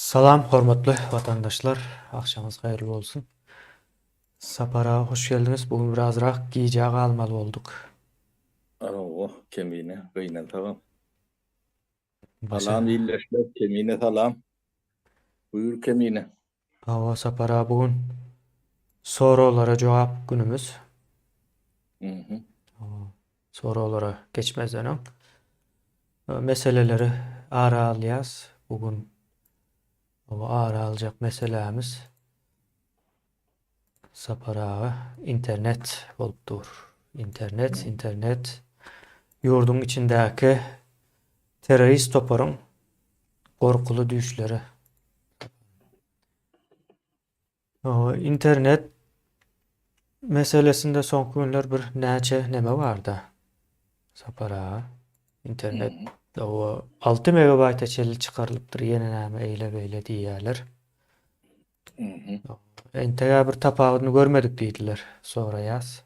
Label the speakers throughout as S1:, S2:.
S1: Salam hormatly watandaşlar, agşamyňyz haýyrly bolsun. Sapar aga hoş geldiňiz. Bu gün birazrak gijä galmaly bolduk.
S2: Hawa, Kemine, gynansagam. Salam ildeşler, Kemine salam. Buýur Kemine.
S1: Hawa Sapar aga bu gün soraglara jogap günümiz.
S2: Mhm.
S1: Soraglara geçmezden öň meseleleri ara alýas. Bu gün ara aljak meselämiz Sapar aga internet bolup dur. Internet, internet ýurduň içindäki terrorist toparyň gorkuly düýşleri. Internet meselesinde soňky günler bir näçe neme barda. Sapar aga. Internet o 6 megabayta çenli çykarylypdyr ýene näme eýle beýle diýýärler. Entegä bir tapawudyny görmedik diýdiler. Soraýas.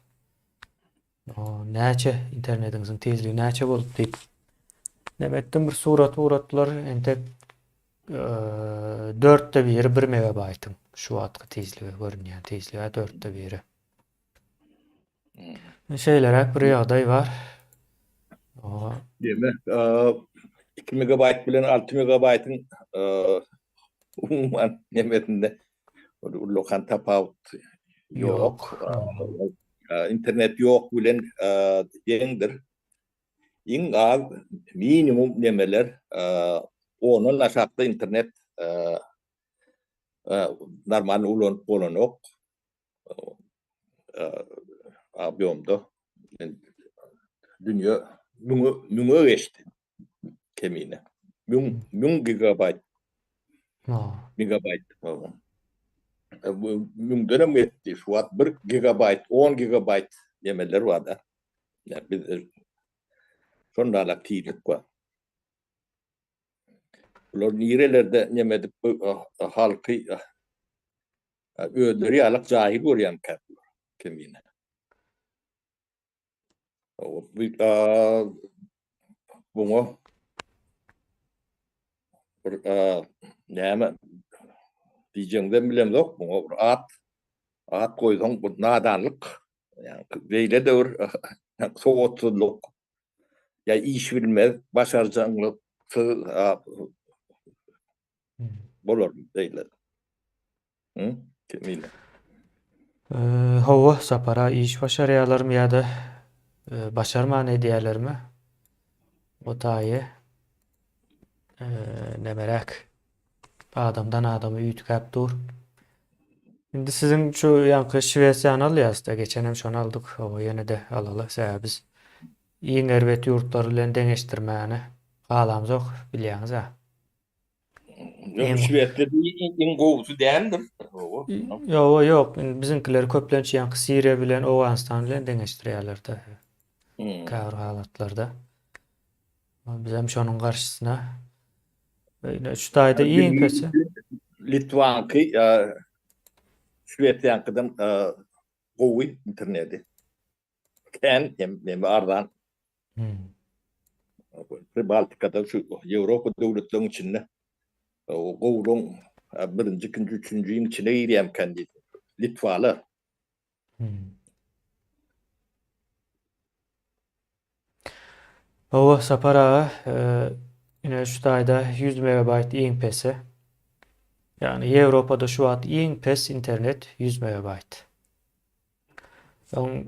S1: Näçe internetiňiziň tizligi näçe boldy diýip. Näme etdim bir surat ugratdylar. Entek dörtde biri bir megabaýtyň şu wagtky tizligi görünýän tizligi dörtde biri. Şeýleräk bir ýagdaý bar.
S2: Diýmek, 2 megabaýt bilen 6 megabaýtyň umuman nemesinde ullakan tapawut ýok. Internet ýok bilen deňdir. Iň az minimum nemeler ondan aşakda internet normal ulanyp bolanok. Obýomda dünýe müňe müňe geçdi kemine. Müň müň gigabaýt. Megabaýt. Müňdenem geçdi. Şu wagt bir gigabaýt, 10 gigabaýt nemeler bar-da. Biz şonda tizlik bar. Bular nirelerde neme edip halky özleri ýalak jaýy görýänkä bular kemine. Buňa bir näme diýjeňden bilemzok buňa bir at at goýsaň bu nadanlyk ýa beýle-de bir sowatsyzlyk ýa iş bilmez başarjaňlyksyz bolar beýle. Hı? Kemine.
S1: Hawa, Sapar-a iş başarýarlarmy ýa-da başarman edýärlermi? O taýy nemeräk adamdan adama üýtgäp dur. Indi siziň şu ýaňky Şwesiýany alýasda, geçenem şony aldyk. Hawa, ýene-de alaly. Sebäbi biz iň erbet ýurtlar bilen deňeşdirmäni halamzok, bilýäňiz-ä.
S2: Ýok, Şwesiýa iň gowusy däldir.
S1: Ýok, ýok. Indi biziňkileri köplenç ýaňky Siriýa bilen Owganystan bilen deňeşdirýärler-de. Käbir halatlarda. Bizem şonuň garşysyna. Ine şu taýda iň pesi.
S2: Litwanky Şwesiýaňkydan gowy interneti. Kän hem neme arzan. Pribaltikada şu Ýewropa döwletleriniň içinde gowulygyň birinji, ikinji, üçünjiň içine girýärmikä diýdim. Litwalar.
S1: Hawa, Sapar aga, ine şu taýda 100 megabaýt iň pesi. Ýagny Ýewropada şu wagt iň pes internet 100 megabaýt. Soň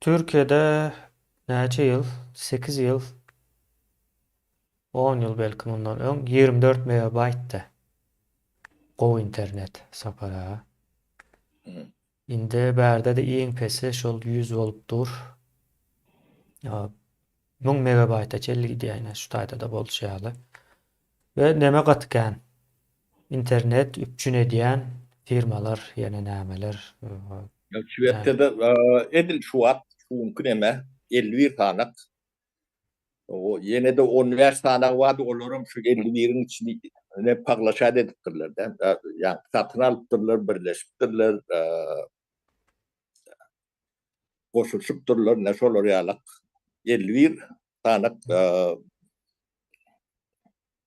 S1: Türkiýede näçe ýyl, 8 ýyl, 10 ýyl belki mundan öň 24 megabaýtdy. Gowy internet Sapar aga. Indi bärde-de iň pesi şol 100 bolup dur. 1000 megabaýta çenli gidýär ine şu taýda-da bolşy ýaly. We neme gaty kän. Internet üpjün edýän firmalar ýene nämeler.
S2: Şwesiýada edil şu wagt şu günki neme 51 sanak. O ýene-de 15 sanagy bardy, olaram şu 51-iň içini paglaşat edipdirler-de. Ýa satyn alypdyrlar, birleşipdirler, goşulyşypdyrlar, ine şolar ýalak 51 sanak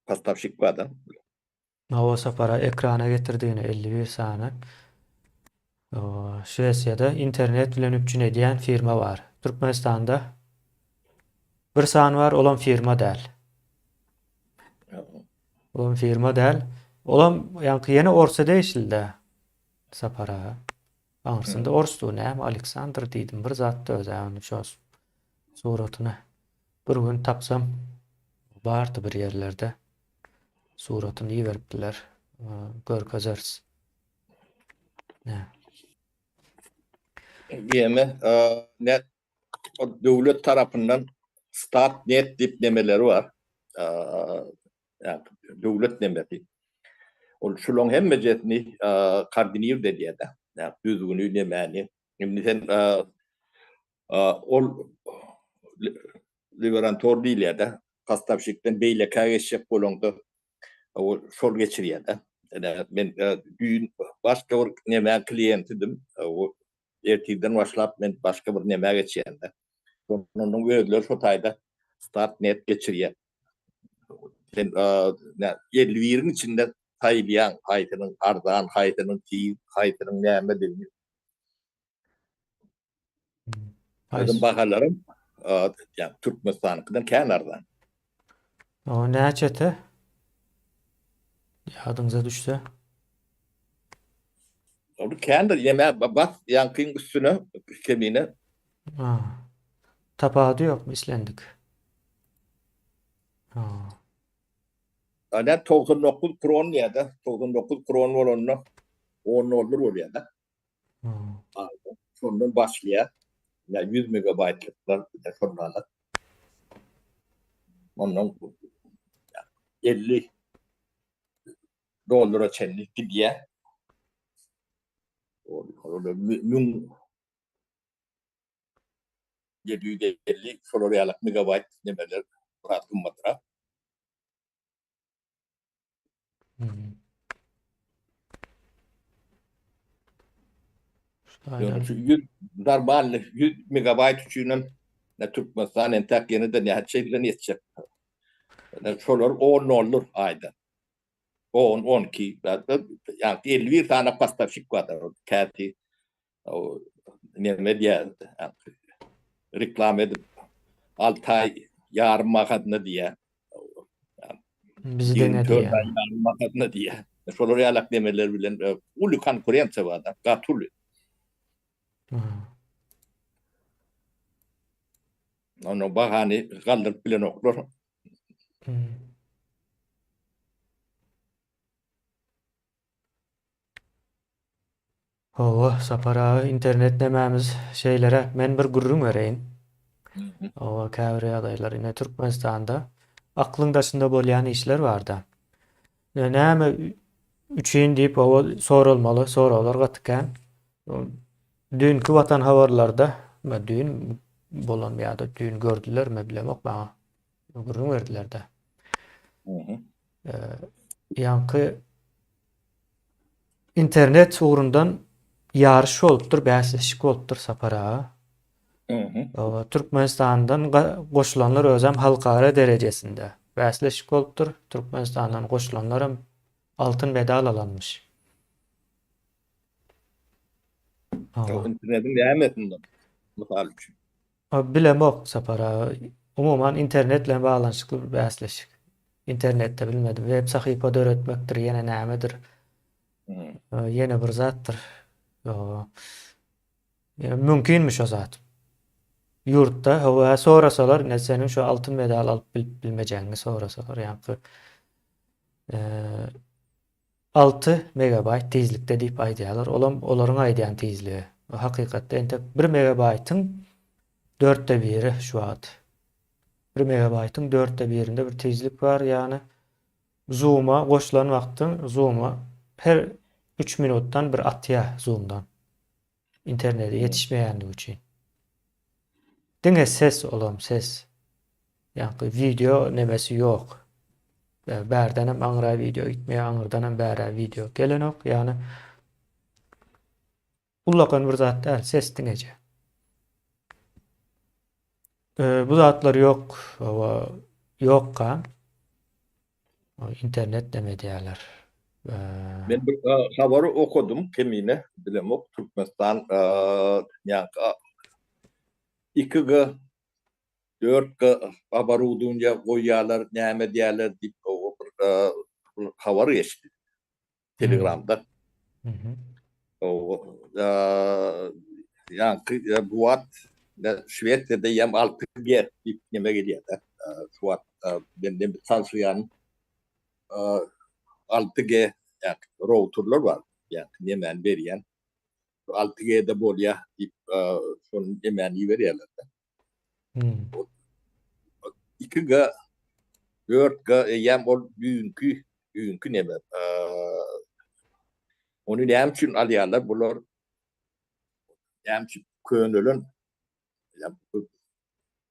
S2: postawşik bar-da.
S1: Hawa Sapara ekrana getirdigine 51 sany. Şwesiýada internet bilen üpjün edýän firma bar. Türkmenistanda bir sany bar, olam firma däl. Olam firma däl. Olam ýaňky ýene orsa degişli-dä. Sapar aga. Aňyrsynda orsdy, näme Aleksandr diýdim, bir zatdy özä ony şo suratyny bir gün tapsam bardy bir ýerlerde. Suratyny iberipdiler. Görkezeris. Ne?
S2: Diýeme, ne döwlet tarapyndan Statnet diýip nemeleri bar. Döwlet nemesi. Ol şulaň hemmejesini koordinir edýär-de. Düzgüni, nemäni. Indi sen ol liberantor diýilýär-de, postawşikden beýlekä geçjek bolaňda ol şol geçirýär-de. Ine, men düýn başga bir nemäň kliýentidim. Ertirden başlap men başga bir nemä geçýän-de. Şondan özleri şo taýda Statnet geçirýär. Sen 51-iň içinde saýylýaň, haýsynyň arzan, haýsynyň tiz, haýsynyň nämedigini. Özüm bahalarym ýa Türkmenistanyňkydan kän arzan.
S1: O näçete? Ýadyňyza düşse.
S2: Ol kändir, ýeme bas ýaňkyň üstüne kemine.
S1: Ha. Tapawudy ýokmy islendik? Ha.
S2: Ana 99 kron diýýär-de, 99 kron bolanda 10 dollar bolýar-da. Şondan başlaýar. Ýa 100 megabaýtlyklar şondan. Ondan 50 dollara çenli gidýär. Ol 1750 şolar ýaly megabaýt nemeler biraz gymmatrak. Ýöne şu 100 normalny 100 megabayt üçin hem ne Türkmenistan entek ýene de näçe bilen ýetjek. Şolar 10 dollar aýda. 10, 12, ýa 51 sany postawşik bar. Käti neme diýär, reklama edip 6 aý ýarym mahadyna diýär.
S1: Bizi deňe diýýär.
S2: Ýarym mahadyna diýýär. Şolar ýalak nemeler bilen e, uly konkurensiýa bar da, gaty uly. Onu bahany galdyryp bilenoklar.
S1: Hawa, Sapar aga, internet nemämiz şeýleräk. Men bir gürrüň bereýin. Hawa, käbir ýagdaýlar ine Türkmenistanda aklyň daşynda bolýan işler barda. Ine näme üçin diýip hawa soralmaly soraglar gaty kän. Düýnki Watan habarlarda, düýn bolan ýa-da düýn gördülermi bilemok maňa gürrüň berdiler-de. Ýaňky Internet ugrundan ýaryş bolupdyr, bäsleşik bolupdyr Sapar aga. Türkmenistandan goşulanlar özem halkara derejesinde bäsleşik bolupdyr. Türkmenistandan goşulanlaram altyn medal alanmyş.
S2: Internetiň nämesinden mysal üçin?
S1: Bilemok Sapar aga. Umuman internet bilen baglanyşykly bir bäsleşik. Internetde bilmedim. Web sahypa döretmekdir, ýene nämedir. Ýene bir zatdyr. Mümkinmi şo zat? Ýurtda hawa sorasalar, ine seniň şu altyn medal alyp bilip bilmejegiňi sorasalar, ýaňky 6 megabaýt tizlikde diýip aýdýarlar. Olam olaryň aýdýan tizligi. Hakykatda entek 1 megabaýtyň dörtde biri şu wagt. 1 megabaýtyň dörtde birinde bir tizlik bar, ýagny Zoom-a goşulan wagtyň Zoom-a her 3 minutdan bir atýar Zoom-dan. Internete ýetişmeýänligi üçin. Diňe ses olam ses. Ýaňky wideo nemesi ýok. Bärdenem aňra wideo gitmeýär, aňyrdanam bärä wideo gelenok. Ýagny ullakan bir zat däl, ses diňeje. Bu zatlar ýok, ýokka internet neme diýerler.
S2: Men bir habary okadym kemine bilemok Türkmenistan ýa 2G 4G oborudowaniýa goýýarlar näme edýärler diýip bir habar geçdi Telegramda. Ýaňky bu wagt Şwesiýada ýam 6G diýip neme gelýär-de. Şu wagt menden bir tanşyýan 6G ýa-da routerler bar, ýa-da nemäni berýän. 6G-de bolýar diýip, şony nemäni iberýärler-de. 2G, 4G eýýäm ol düýnki, düýnki neme. Ony näme üçin alýarlar bular? Näme üçin könelen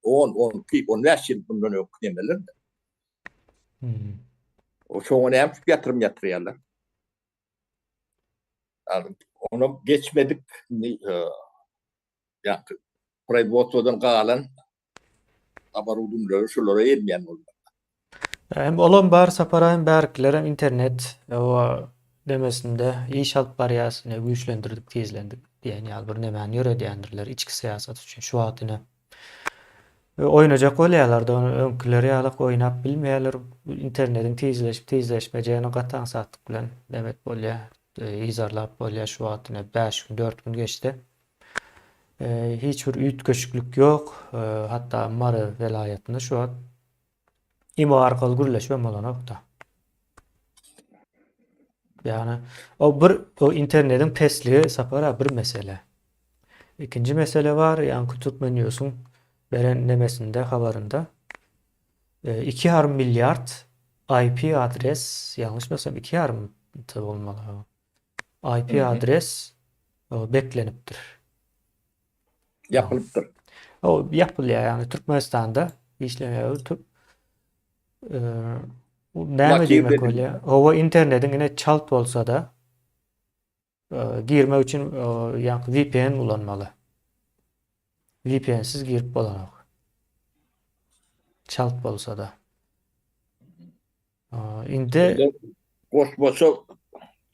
S2: 10, 12, 15 ýyl bundan öňki nemeler. O şoňa näme üçin ýatyrym ýatyrýarlar? Ona geçmedik ýa proizwodstwodan galan oborudunleri şolara elmeýän bolmaly.
S1: Hem olam bar Sapar hem bärkilerem internet o demesinde iş alyp barýas ine güýçlendirdik tizlendik diýen ýaly bir nemäni ýöredýändirler içki syýasat üçin şu wagt ine oýnajak bolýarlarda ony öňküleri ýalak oýnap bilmeýärler internetiň tizleşip tizleşmejegini gaty aňsatlyk bilen demek bolýar yzarlap bolýar şu wagt ine 5 gün 4 gün geçdi hiç bir üýtgeşiklik ýok hatda Mary welaýatynda şu wagt Imo arkaly gürleşibem bolanokda. Ýagny o bir o internetiň pesligi Sapar bir mesele. Ikinji mesele bar, ýaňky Türkmen Newsiň beren nemesinde, habarynda. 2,5 milliard IP adres, ýalňyşmasam 2,5 bolmaly. IP adres beklenipdir.
S2: Ýapylypdyr.
S1: O ýapylýar, ýagny Türkmenistanda işlemeýär. Türk näme diýmek bolýar? Hawa, internetiň ine çalt bolsa-da girmek üçin ýaňky VPN ulanmaly. VPN-siz girip bolanok. Çalt bolsa-da. Indi
S2: goşmaça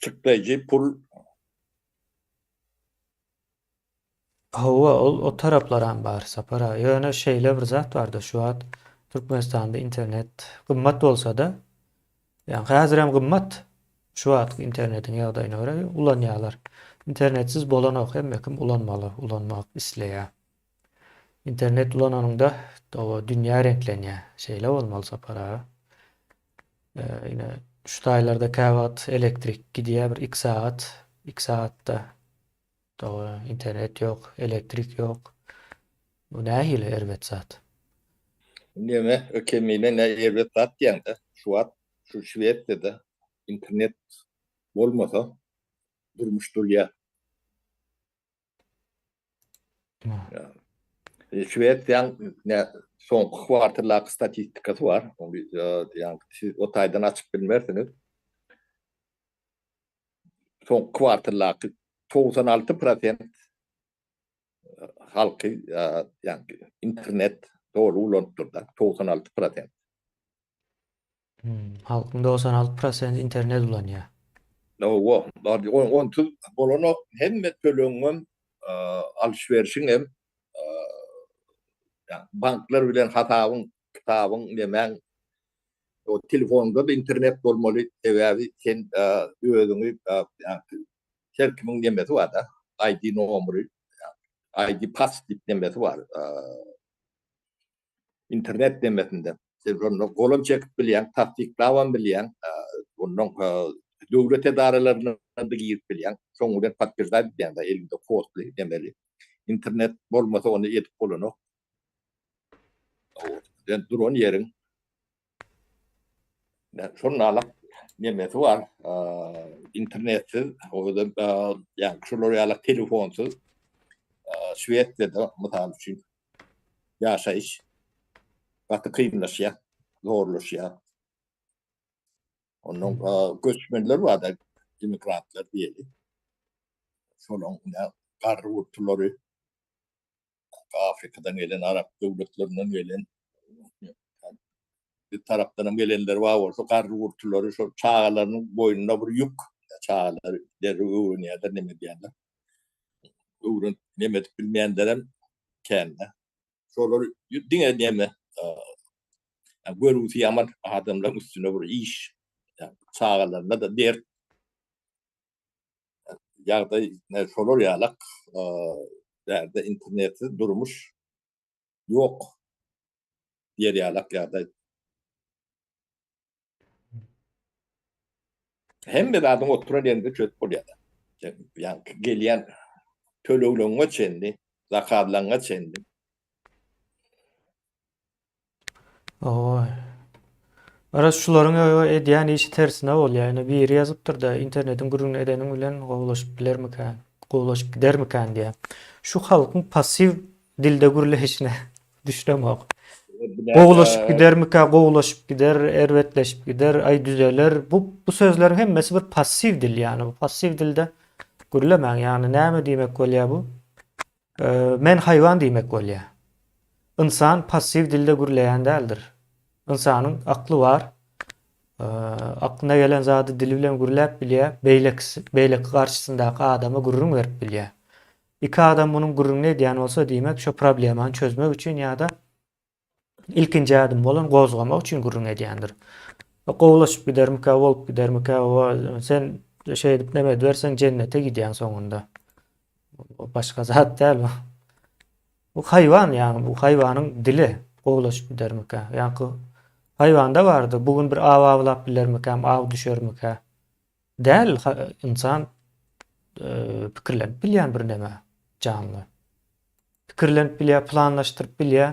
S2: çykdaýjy pul
S1: Hawa, ol o taraplaram bar, Sapar aga. Ýöne şeýle bir zat bar-da, şu wagt Türkmenistanda internet gymmat bolsa-da, ýagny häzirem gymmat, şu wagtky internetiň ýagdaýyna görä ulanýarlar. Internetsiz bolanok, hemme kim ulanmaly, ulanmak isleýär. Internet ulananyňda, hawa, dünýä reňklenýär. Şeýle bolmaly, Sapar aga. Ine, şu taýlarda käwagt elektrik gidýär bir iki sagat, iki sagatda Dogry, internet ýok, elektrik ýok. Bu nähili erbet zat?
S2: Neme, kemine ne erbet zat diýende, şu wagt şu Şwesiýada internet bolmasa durmuş durýar. Şwesiýaň ne soňky kwartaldaky statistikasy bar. Ony ýa siz o taýdan açyp bilmersiňiz. Soňky kwartaldaky 96 prosent halky ýagny internet doly ulanypdyr-da, 96 prosent.
S1: Hmm, halkyň 96 prosenti internet ulanýar.
S2: Hawa, onsuz bolanok, hemme tölegiňem, alyş-berşiňem, banklar bilen hasabyň, kitabyň, nemäň O telefonda-da internet bolmaly, sebäbi sen özüňi her kimiň nemesi bar-da, ID nomery, ID pass diýip nemesi bar. Internet nemesinde. Sen şonda golam çekip bilýäň, tassyklabam bilýäň, ondan döwlet edaralaryna-da girip bilýäň. Şoň bilen podtwерждать edýäň-de, eliňde kodly nemeli. Internet bolmasa ony edip bolanok. Sen duran ýeriň şonda nemesi bar. Internetsiz, o-da ýa şular ýaly telefonsyz Şwesiýada mysal üçin ýaşaýyş gaty kynlaşýar, zorlaşýar. Ondan göçmenler bar-da, immigrantlar diýeli. Şolaryň garry gurtulary Afrikadan gelen, arap döwletlerinden gelen. Bir tarapdanam gelenler bar bolsa garry gurtulary şol çagalarynyň boýnuna bir ýük çagalar derrew öwrenýärler neme edýärler. Öwrenip neme edip bilmeýänlerem kände. Şolar diňe neme görgüsi ýaman adamlaryň üstüne bir iş çagalaryna da dert ýagdaý şolar ýalak bärde internetsiz durmuş ýok diýer ýalak ýagdaý. Hemme zadyň oturan ýerinde çözüp bolýar. Ýa gelýän tölegleňňe çenli, zakazlaňňa çenli.
S1: Oý. Garaz şularyň edýän işi tersine bolýar. Ine biri ýazypdyr-da, internetiň gürrüňini edeniň bilen gowulaşyp bilermikän, gowulaşyp gidermikän diýýär. Şu halkyň passiw dilde gürleýşine düşünemok. Gowulaşyp gidermikä, gowulaşyp gider, erbetleşip gider, aý düzeler. Bu bu sözleriň hemmesi bir passiw dil ýagny bu passiw dilde gürlemäň. Ýagny näme diýmek bolýar bu? Men haýwan diýmek bolýar. Ynsan passiw dilde gürleýän däldir. Ynsanyň akly bar. Aklyna gelen zady dili bilen gürläp bilýär, beýlekisi beýleki garşysyndaky adama gürrüň berip bilýär. Iki adam munuň gürrüňini edýän bolsa, diýmek, şo problemany çözmek üçin ýa-da ilkinji ädim bolan gozgamak üçin gürrüň edýändir. Gowulaşyp gidermikä, bolup gidermikä, o sen şeýdip neme ediberseň jennete gidýäň soňunda. Başga zat däl bu. Bu haýwan ýagny bu haýwanyň dili gowulaşyp gidermikä? Ýaňky haýwanda bardy, bu gün bir aw awlap bilermikäm, aw düşermikä? Däl, ynsan pikirlenip bilýän bir neme, janly. Pikirlenip bilýär, planlaşdyryp bilýär.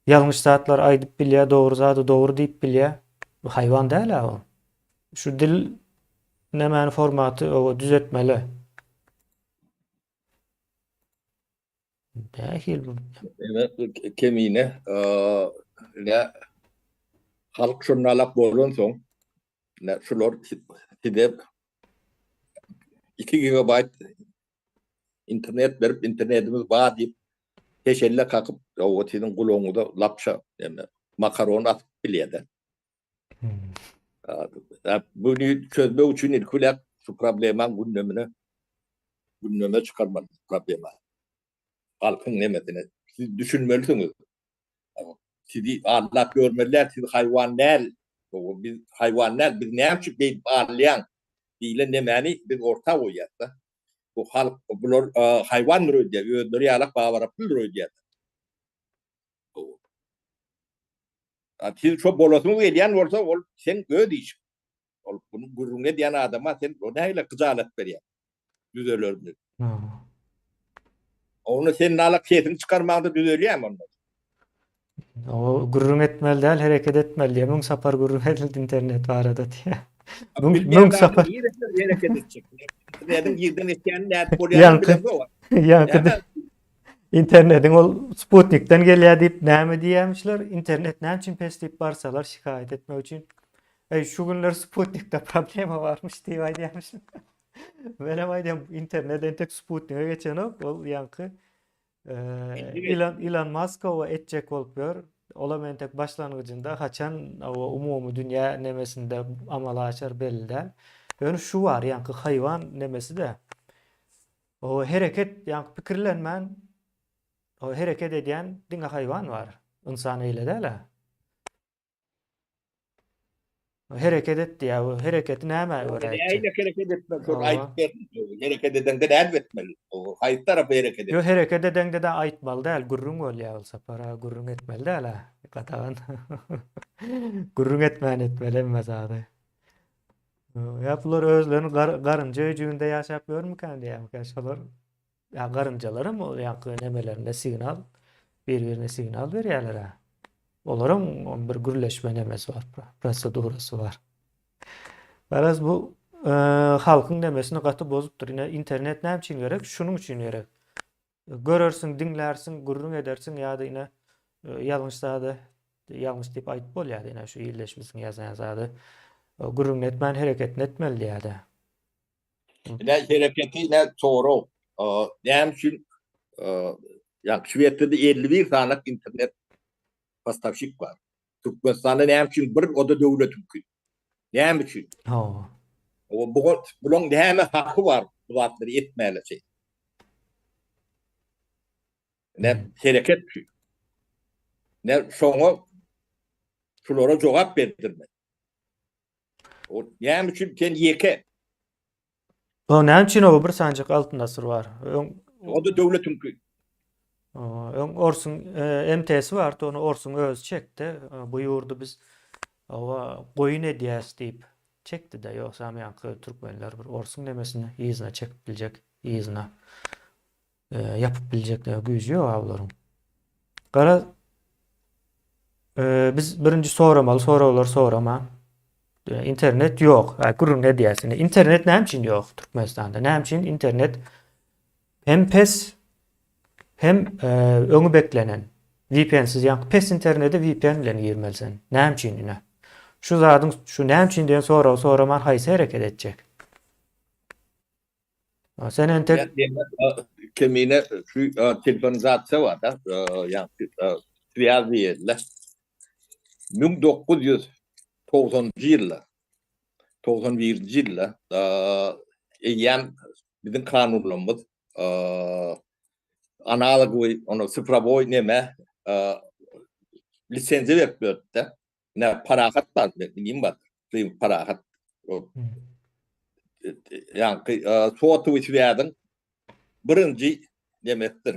S1: Ýalňyş zatlary aýdyp bilýär, dogry zady dogry diýip bilýär. Bu haýwan däl-ä o. Şu dil nämäni formaty oba düzetmeli. Nähili bu?
S2: Ene kemine, ine halk şonalak bolansoň, ine şular size 2 gigabayt internet berip, internetimiz bar diýip, heşelle kakyp, o siziň gulagyňyza lapşa, ýa makaron atyp bilýär-de. Hmm. Bunu çözmek üçin ilki bilen şu problemaň gündemine gündeme çykarmaly problema. Halkyň nemesine siz düşünmelisiňiz. Sizi aldap görmeliler, siz haýwan däl. Biz haýwan däl, biz näme üçin beýdip alýaň diýlen nemäni biz orta goýýarys-da. Bu halk bular haýwandyr öýdýär, özleri ýalak babaraplydyr öýdýär. Siz şo bolasyňyz gelýän bolsa, ol seň öz işiň. Ol bunu gürrüň edýän adama sen o nähili gyjalat berýäň? Düzelermi? Ony sen nalak sesiňi çykarmaňda düzelýärmi onda?
S1: O gürrüň etmeli däl, hereket etmeli diýýär. Müň sapar gürrüň edildi internet barada diýýär. Müň sapar.
S2: Hereket etjek. Internetiň ýerden etýänini nädip bolýanyny bilemok.
S1: Ýaňky Internetiň ol sputnikden gelýär diýip näme diýýärmişler? Internet näme üçin pes diýip barsalar şikaýat etmek üçin. Eý şu günler sputnikde problema barmyş diýip aýdýarmyş. Menem aýdýan internet entek sputnige geçenok. Ol ýaňky Elon Elon Musk owa etjek bolup ýör. Olam entek başlangyjynda haçan owa umumy dünýä nemesinde amala aşar belli däl. Ýöne şu bar ýaňky haýwan nemesi-de. O hereket, ýaňky pikirlenmän o hereket edýän diňe haýwan bar. Ynsan eýle däl-ä. Hereket et diýýär. Bu hereketi nämä görä etjek?
S2: Nähili hereket etmeli? Şony aýdyp ber. Hereket edeňde nädip etmeli? Haýsy tarapa hereket etmeli?
S1: Ýok, hereket edeňde-de aýtmaly däl, gürrüň bolýar ol sapar. Gürrüň etmeli däl-ä. Gadagan. Gürrüň etmän etmeli hemme zady. Ýa bular özlerini gar, garynja öýjüginde ýaşap ýörmükän diýýärmikä şolar? Ýa garynjalaram ol ýaňky nemelerinde signal bir-birine signal berýärler-ä. Olaryň bir gürleşme nemesi bar, prosedurasy bar. Garaz bu e, halkyň nemesini gaty bozupdyr. Ine internet näme üçin gerek? Şunuň üçin gerek. Görersiň, diňlärsiň, gürrüň edersiň ýa-da ine ýalňyş zady ýalňyş diýip aýdyp bolýar ine şu ildeşimiziň ýazan zady. Gürrüňini etmän hereketini etmeli diýýär-de.
S2: Ine hereketi ine sorag. Näme üçin ýa Şwesiýada 51 sany internet postawşik bar. Türkmenistanda näme üçin bir o-da döwletiňki? Näme üçin?
S1: Hawa.
S2: O bu bulaň näme haky bar bu zatlary etmäle şey? Ne hereket şu. Ne şoňa şulara jogap berdirme. O näme üçin sen ýeke?
S1: O näme üçin o bir sanjyk altyn asyr bar? Öň
S2: O-da döwletiňki.
S1: Öň orsuň e, MTS-i bardy, ony orsuň özi çekdi. E, bu ýurdy biz owa goýun edýäs diýip çekdi-de, ýogsam ýaňky türkmenler bir orsuň nemesini yzyna çekip biljek, yzyna e, ýapyp biljek güýji ýok olaryň. Gara e, biz birinji soramaly soraglary soraman e, internet ýok. Ha, gürrüň edýäs. Indi internet näme üçin ýok Türkmenistanda? Näme üçin internet hem pes hem e, öňi beklenen VPN-siz ýa pes internete VPN bilen girmeli sen. Näme üçin ine? Şu zadyň şu näme üçin diýen soragy soraman haýsy hereket etjek? Sen entek
S2: Kemine şu telefonizasiýa bar da, ýa swýaz diýildi. 1990-njy ýylda, 91-nji ýylda eýýäm biziň kanunlarymyz analogowy, ony sifrowoý neme lisenziýa berip berdi-de. Ne parahat bar, bileyim bar. Diyim parahat. O ýaňky sotowy swýazyň birinji nemesidir.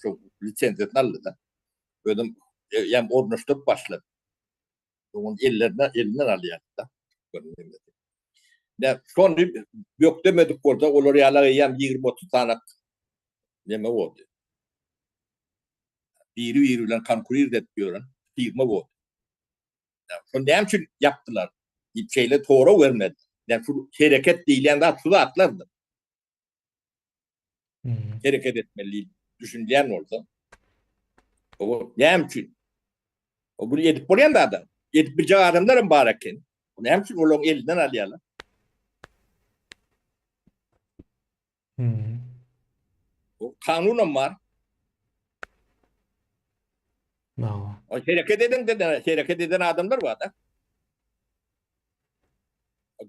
S2: Şu lisenziýasyny aldy-da. Özüm ýam ornaşdyryp başlady. Onuň ellerine elinden alýardy-da. Ne şony bökdemedik bolsa olar ýaly eýýäm 20-30 sany neme boldy. Biri-biri bilen konkurir edip ýören firma boldy. Şony näme üçin ýapdylar diýip şeýle sorag bermedi. Ýa şu hereket diýilýän zat şu zatlardyr. Hereket etmeli diýip düşünilýän bolsa. O näme üçin? O bunu edip bolýan zat. Edip biljek adamlar hem bar eken. Näme üçin olaryň elinden alýarlar? O kanunam bar.
S1: No.
S2: O hereket eden de hereket eden adamlar bar da.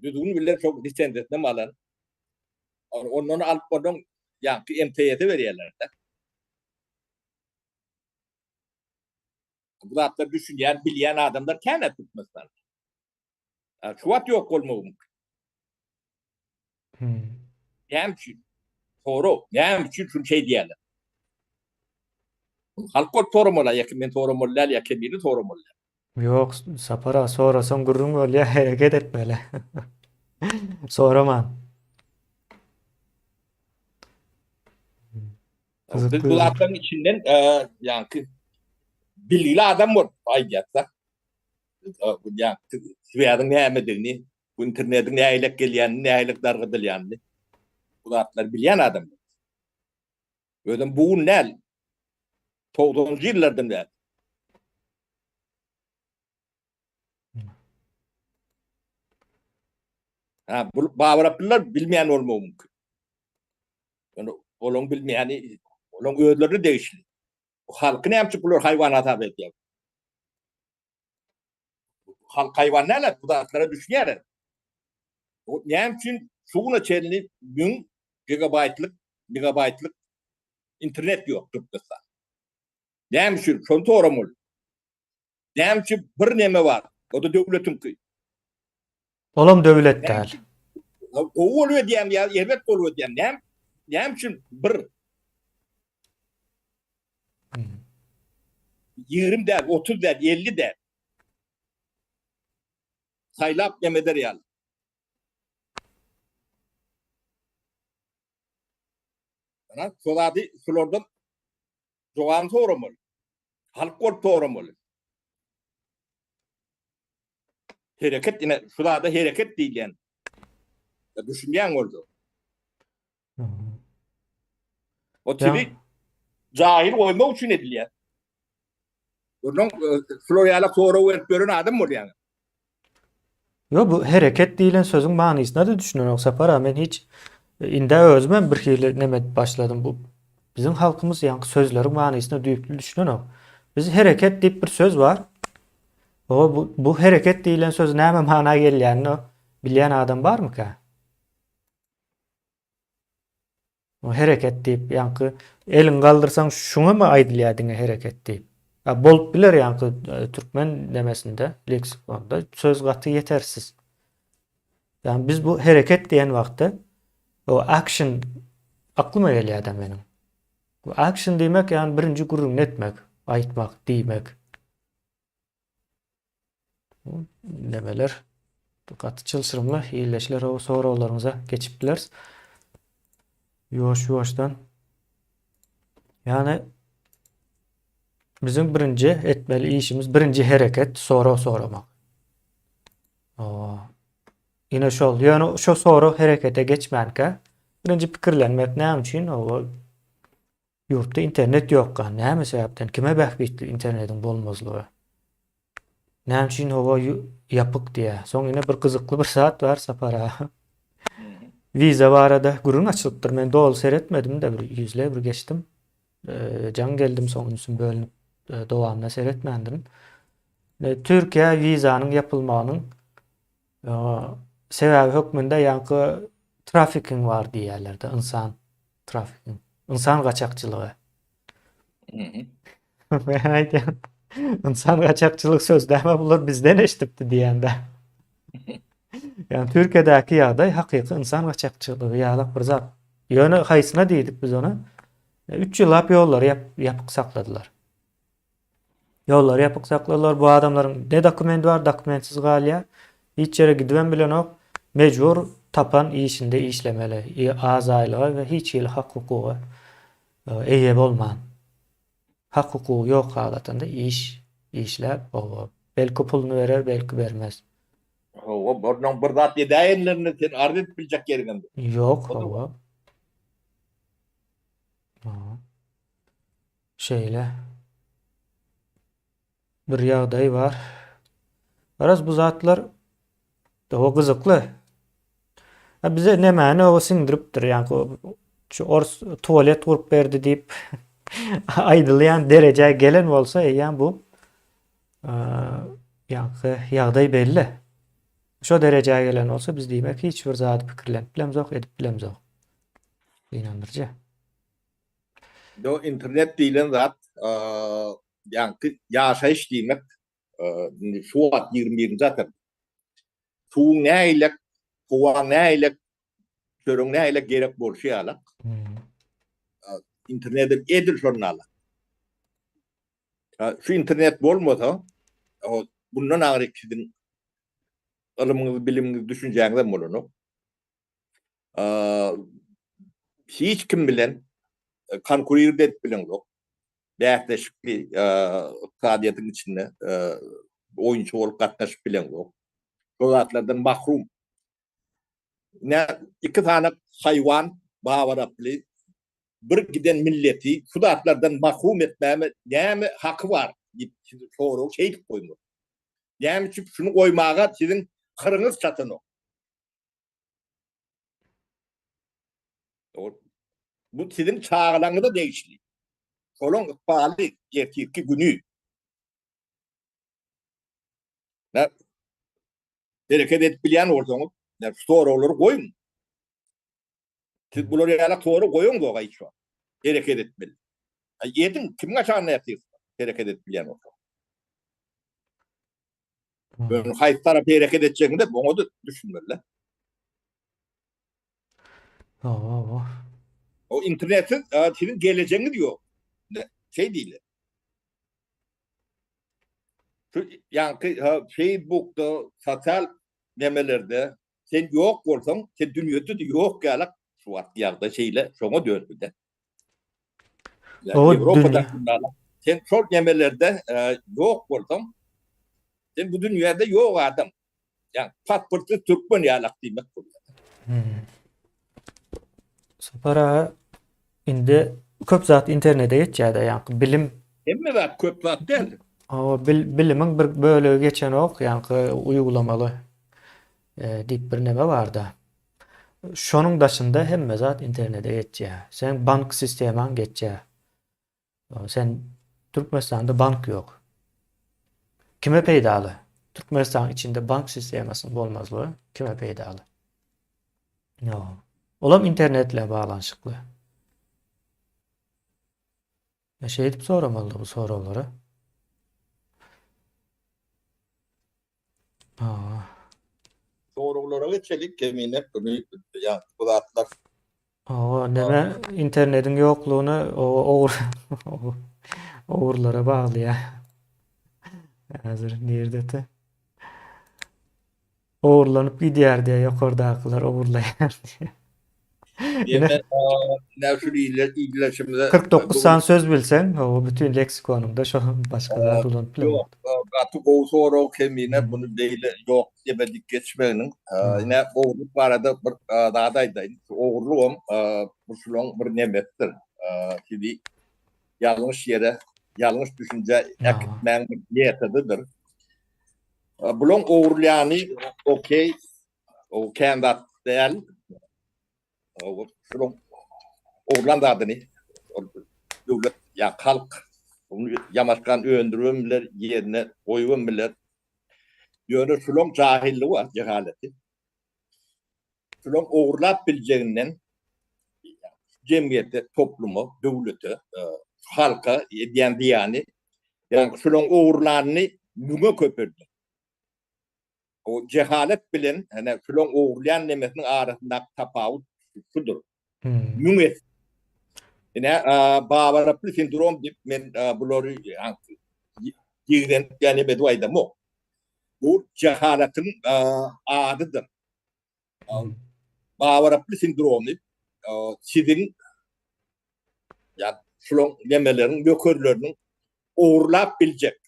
S2: Düzgün bilen çok lisenziýasyny alan. Ondan alyp ondan ýaňky MTS-e berýärler de. Bu zatlar düşünýän, bilýän adamlar kän Türkmenistanda. Şu wagt ýok bolmagy mümkin.
S1: Hmm.
S2: Näme üçin? Sorag, näme üçin şuny şeý diýýärler? Halk bolup soramaly, ýa men soramaly däl, ýa kemini soramaly däl.
S1: Ýok, Sapar aga, sorasaň gürrüň bolýar, hereket etmeli. Soraman.
S2: Biz bu zatlaryň içinden ýaňky bilgili adam bolup aýdýarsak, ýaňky swýazyň nämedigini, bu internetiň nähilek gelýänini, nähilek dargadylýanyny bu zatlary bilýän adamlar. Özem bu gün däl, togsanynjy ýyllardan bäri. Ha, bu Babur Abdullah bilmeýän bolmagy mümkin. Ýöne olaň bilmeýäni olaň özlerine degişli. Bu halky näme üçin bular haýwan hasap edýär? Halk haýwan däl, bu zatlara düşünýär. O näme üçin şu güne çenli 1000 gigabaýtlyk, megabaýtlyk internet ýok Türkmenistanda? Näme üçin? Şony soramaly. Näme üçin bir neme bar? O da döwletiňki.
S1: Olam döwlet däl.
S2: Gowy bolup edýän ýa erbet bolup edýän. Näme näme üçin bir 20 däl, 30 däl, 50 däl. Saýlap neme eder ýaly. Ana, şo zady şulardan Jogabyny soramaly. Halk bolup soramaly. Hereket ine şu zada hereket diýilýän. Düşünýän bolsa. O tili jahil goýmak üçin edilýär. Ondan şular ýaly sorag berip ýören adam bolýar.
S1: Ýok bu hereket diýlen sözüň manysyna-da düşünenok Sapar aga men hiç indä özümem birhili neme edip başladym bu biziň halkymyz ýaňky sözleriň manysyna düýpli düşünenok. Biz hereket diýip bir söz bar. O bu, bu hereket diýlen söz näme mana gelýänini bilýän adam barmyka? O hereket diýip, ýaňky eliňi galdyrsaň şuňa aýdylýar diňe hereket diýip. A bolup biler ýaňky e, türkmen nemesinde, leksikonda söz gaty ýetersiz. Ýani biz bu hereket diýen wagtda o action aklyma gelýär da meniň. Bu action diýmek ýani birinji gürrüňini etmek, aýtmak, diýmek. Nemeler gaty çylşyrymly illeşler o soraglaryňyza geçip bileris. Ýuwaş ýuwaşdan. Ýani biziň birinji etmeli işimiz birinji hereket sorag soramak. Ýene şol, ýöne şo sorag herekete geçmänkä birinji pikirlenmek näme üçin o Ýurtda internet ýokka, näme sebäpden, kime bähbitli internetiň bolmazlygy? Näme üçin howa ýapyk diýýär. Soň ýene bir gyzykly bir zat bar Sapar aga. Wiza barada gürrüň açylypdyr. Men doly seretmedim-de, bir ýüzleý bir geçdim. Jaň geldim, soň ünsüm bölünip dowamyna seretmändirin. Türkiýä wizanyň ýapylmagynyň sebäbi hökmünde ýaňky trafiking bar diýýärler-de, ynsan trafiking, ynsan gaçakçylygy. Men aýdýan, ynsan gaçakçylyk söz däme bular bizden eşidipdi diýende. Ýani Türkiýedäki ýagdaý hakyky ynsan gaçakçylygy ýalak bir zat. Ýöne haýsyna diýdik biz ony? 3 ýyllap ýollary ýapyk sakladylar. Ýollary ýapyk sakladylar. Bu adamlaryň ne dokumenti bar, dokumentsiz galýar. Hiç ýere gidibem bilenok. Mejbur tapan işinde işlemeli. Az aýlyga we hiç hili hak-hukuga e, eýe bolman. Hak-hukugy ýok halatynda iş işläp, oba belki puluny berer, belki bermez.
S2: Hawa, ondan bir zat edäýenlerinde sen arz edip biljek ýeriňem
S1: ýok. Ýok, hawa. Şeýle bir ýagdaý bar. Garaz bu zatlar o gyzykly. Ha bize nemäni o siňdiripdir, ýaňky şu ors tualet gurup berdi diýip aýdylýan derejä gelen bolsa eýýäm bu ýaňky ýagdaý belli. Şo derejä gelen bolsa biz diýmek hiç bir zady pikirlenip bilemzok, edip bilemzok. Gynandyryjy.
S2: Do internet diýlen zat, ýaňky ýaşaýyş diýmek, indi şu wagt 21-nji asyr. Suwuň nähilek, howaň nähilek, çöregiň nähilek gerek bolşy ýalak. Internet edil şonda. Şu internet bolmasa, bundan aňry siziň ylymyňyz, bilimiňiz, düşünjäňiz hem bolanok. hiç kim bilen konkurir edip bileňzok. Bäsleşikli ykdysadyýetiň içinde oýunçy bolup gatnaşyp bileňzok. Şol zatlardan mahrum. Ne iki sany haýwan babaraply bir giden milleti şu zatlardan mahrum etmäme näme haky bar diýip soragy şeýdip goýmaly. Näme üçin şuny goýmaga siziň hyryňyz çatanok. Bu siziň çagalaryňyza degişli. Şolaň ykbaly, ertirki güni. Ne hereket edip bilýän bolsaňyz, ne şu soraglary goýuň. Siz bular ýaly sorag goýuň hiç wagt. Hereket etmeli. Ediň, kimiň aşagynda ýatyrsyňyz? Hereket edip bilýän bolsaňyz. Ýöne haýsy tarapa hereket etjegiňde oňa da düşünmeli.
S1: Hawa.
S2: O internetsiz siziň gelejegiňiz ýok. Şey diýilýär. Şu ýaňky Facebookda, sosial nemelerde sen ýok bolsaň, sen dünýede ýok ýalak şu wagt ýagdaý şeýle, şoňa döndü-de. Ýewropada sen şol nemelerde ýok bolsaň, sen bu dünýäde ýok adam. Ýa pasportsyz türkmen ýalak diýmek bolýar.
S1: Hmm. Sapar aga indi köp zat internete geçýär-de, ýaňky bilim
S2: Hemme zat köp zat däl.
S1: Hawa, bil, bilimiň bir bölegi geçenok, ýaňky uýgulamaly e, diýip bir neme bar-da. Şonuň daşynda hemme zat internete geçýär. Seň bank sistemaň geçýär. Sen Türkmenistanda bank ýok. Kime peýdaly? Türkmenistanyň içinde bank sistemasynyň bolmazlygy kime peýdaly? Ýok. Olam internet bilen baglanyşykly. Ya şeýdip soramalydy bu soraglary. Aa.
S2: Soraglara geçelik Kemine bunu ýa bu zatlar.
S1: Hawa, neme internetiň ýoklugyny ogur ogurlara baglaýar. Häzir nirdeti? Ogurlanyp gidýär diýýär, ýokardakylar ogurlaýar diýýär.
S2: Ýene näme illeşimize
S1: 49 sany söz bilseň, o bütün leksikonyňda şo başga zat ulanyp bilemok.
S2: Ýok, gaty gowy sorag Kemine, muny beýle ýok diýmedik geçmeginiň. Ine ogurlyk barada bir zat aýdaýyn. Şu ogurlygam bu şulaň bir nemesidir. Sizi ýalňyş ýere, ýalňyş düşünjä äkitmäň bir metodydyr. Bulaň ogurlaýany okey, o kän zat däl. Şulaň ogurlan zadyny ol döwlet ýa halk ony ýamaşgan öndüribem biler, ýerine goýubam biler. Ýöne şulaň jahyllygy bar, jehaleti. Şulaň ogurlap biljeginden jemgyýete, topluma, döwlete, halka edýän zyýany, ýagny şulaň ogurlanyny müňe köpelder. O jehalet bilen ene şulaň ogurlaýan nemesiniň arasyndaky tapawut şudur. Müň esse. Ine, babaraply sindrom diýip men bulary ýigrenip ýa neme edip aýdamok. Bu jehalatyň adydyr. Babaraply sindromy siziň ýa şulaň nemeleriň nökerleriniň ogurlap biljek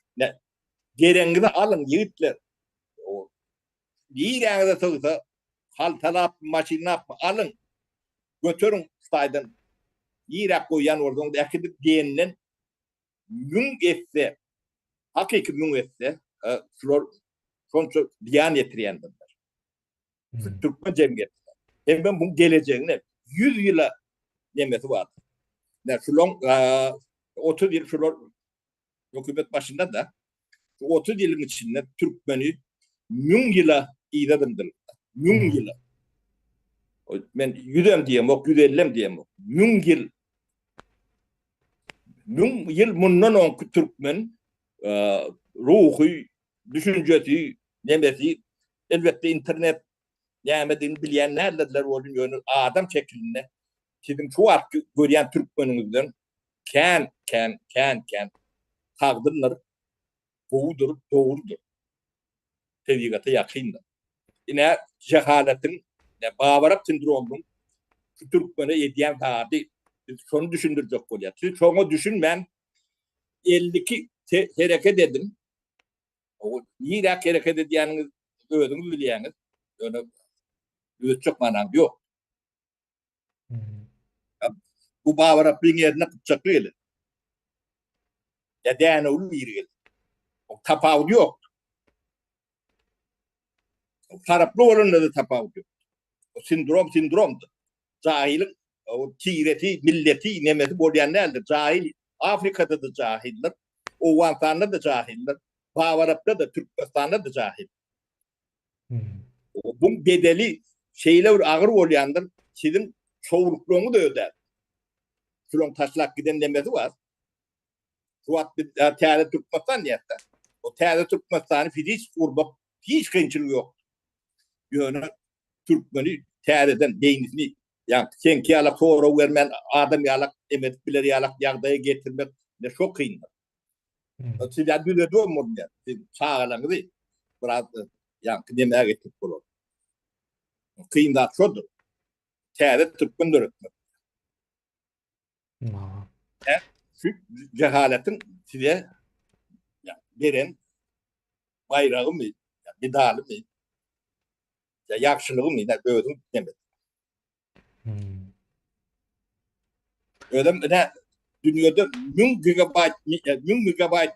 S2: geregiňizi alyň ýigitler. Niräňize sygsa haltalapmy maşynlapmy alyň göteriň şu taýdan niräk goýýan bolsaňyz äkidip diýenden müň esse, hakyky müň esse şular şonça zyýan ýetirýändirler. Şu türkmen jemgyýetine. Hemem bu gelejegine 100 ýyla nemesi bar. Ne şulaň 30 ýyl şular hökümet başynda da şu 30 ýylyň içinde türkmeni 1000 ýyla yza zyňdylar. 1000 ýyla. Men 100 hem diýemok, 150 hem diýemok. 1000 ýyl Müň ýyl mundan oňki türkmen ruhy, düşünjesi, nemesi, elbetde internet nämedigini bilýän däldirler welin, ýöne adam şekilinde siziň şu wagtky görýän türkmeniňizden kän, kän, kän, kän sagdyndyr, gowudyr, dogrudyr. Tebigata ýakyndyr. Ine, jehaletiň, ine, babarap sindromynyň şu türkmene edýän zady, biz şony düşündirjek bolýar. Siz şoňa düşünmän 52 hereket ediň. O niräk hereket edýäniňiz özüňiz bilýäňiz. Ýöne düzetjek manaňyz ýok. Bu babaraplyň ýerine gypjakly geler. Ýa dänewli biri geler. O tapawudy ýok. Taraply bolanda-da tapawut ýok. O sindrom sindromdyr. Jahylyň o tiresi, milleti, nemesi bolýan däldir. Jahyl Afrikada-da jahyldyr, Owganystanda-da jahyldyr, Babarapda-da, Türkmenistanda-da jahyl. Bu bedeli şeýle bir agyr bolýandyr, siziň çowluklygyňyz ödär. Şulaň taşlap giden nemesi bar. Şu wagt biz täze Türkmenistan diýýäs-de. O täze Türkmenistany fiziki gurmak hiç kynçylygy ýok. Ýöne türkmeni täzeden beýnisini ýa seňki ýalak sorag bermän adam ýalak em edip biler ýalak ýagdaýa getirmek ine şo kyndyr. Siz ýa düzedibem bolmaýar. Siz çagalaryňyzy biraz ýaňky nemä getirip bolar. Kyn zat şodur. Täze türkmen döretmek. Şu jehaletiň size beren baýragymy, medalymy, ýa ýagşylygymy, ýa özüň neme. Hmm. Özüm ine dünýede 1000 gigabayt, 1000 megabayt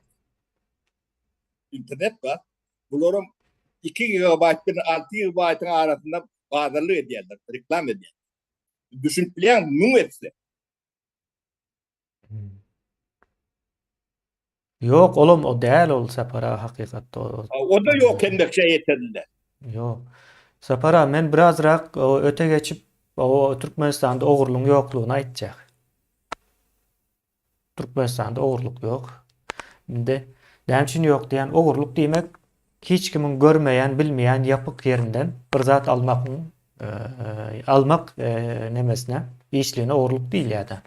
S2: internet bar. Bularyň 2 gigabayt bilen 6 gigabaytyň arasynda bazarlyk edýärler, reklam edýärler. Düşünip bilýäňmi? Müň etse.
S1: Ýok, olam o däl ol Sapar aga hakykatda o.
S2: O-da ýok hemmekçä ýeterinde.
S1: Ýok. Sapar aga men birazrak öte geçip o Türkmenistanda ogurlygyň ýoklugyny aýtjak. Türkmenistanda ogurlyk ýok. Indi näme üçin ýok diýen ogurlyk diýmek hiç kimiň görmeýän, bilmeýän ýapyk ýerinden bir zat almagyň almak nemesine, işligine ogurlyk diýilýär-de.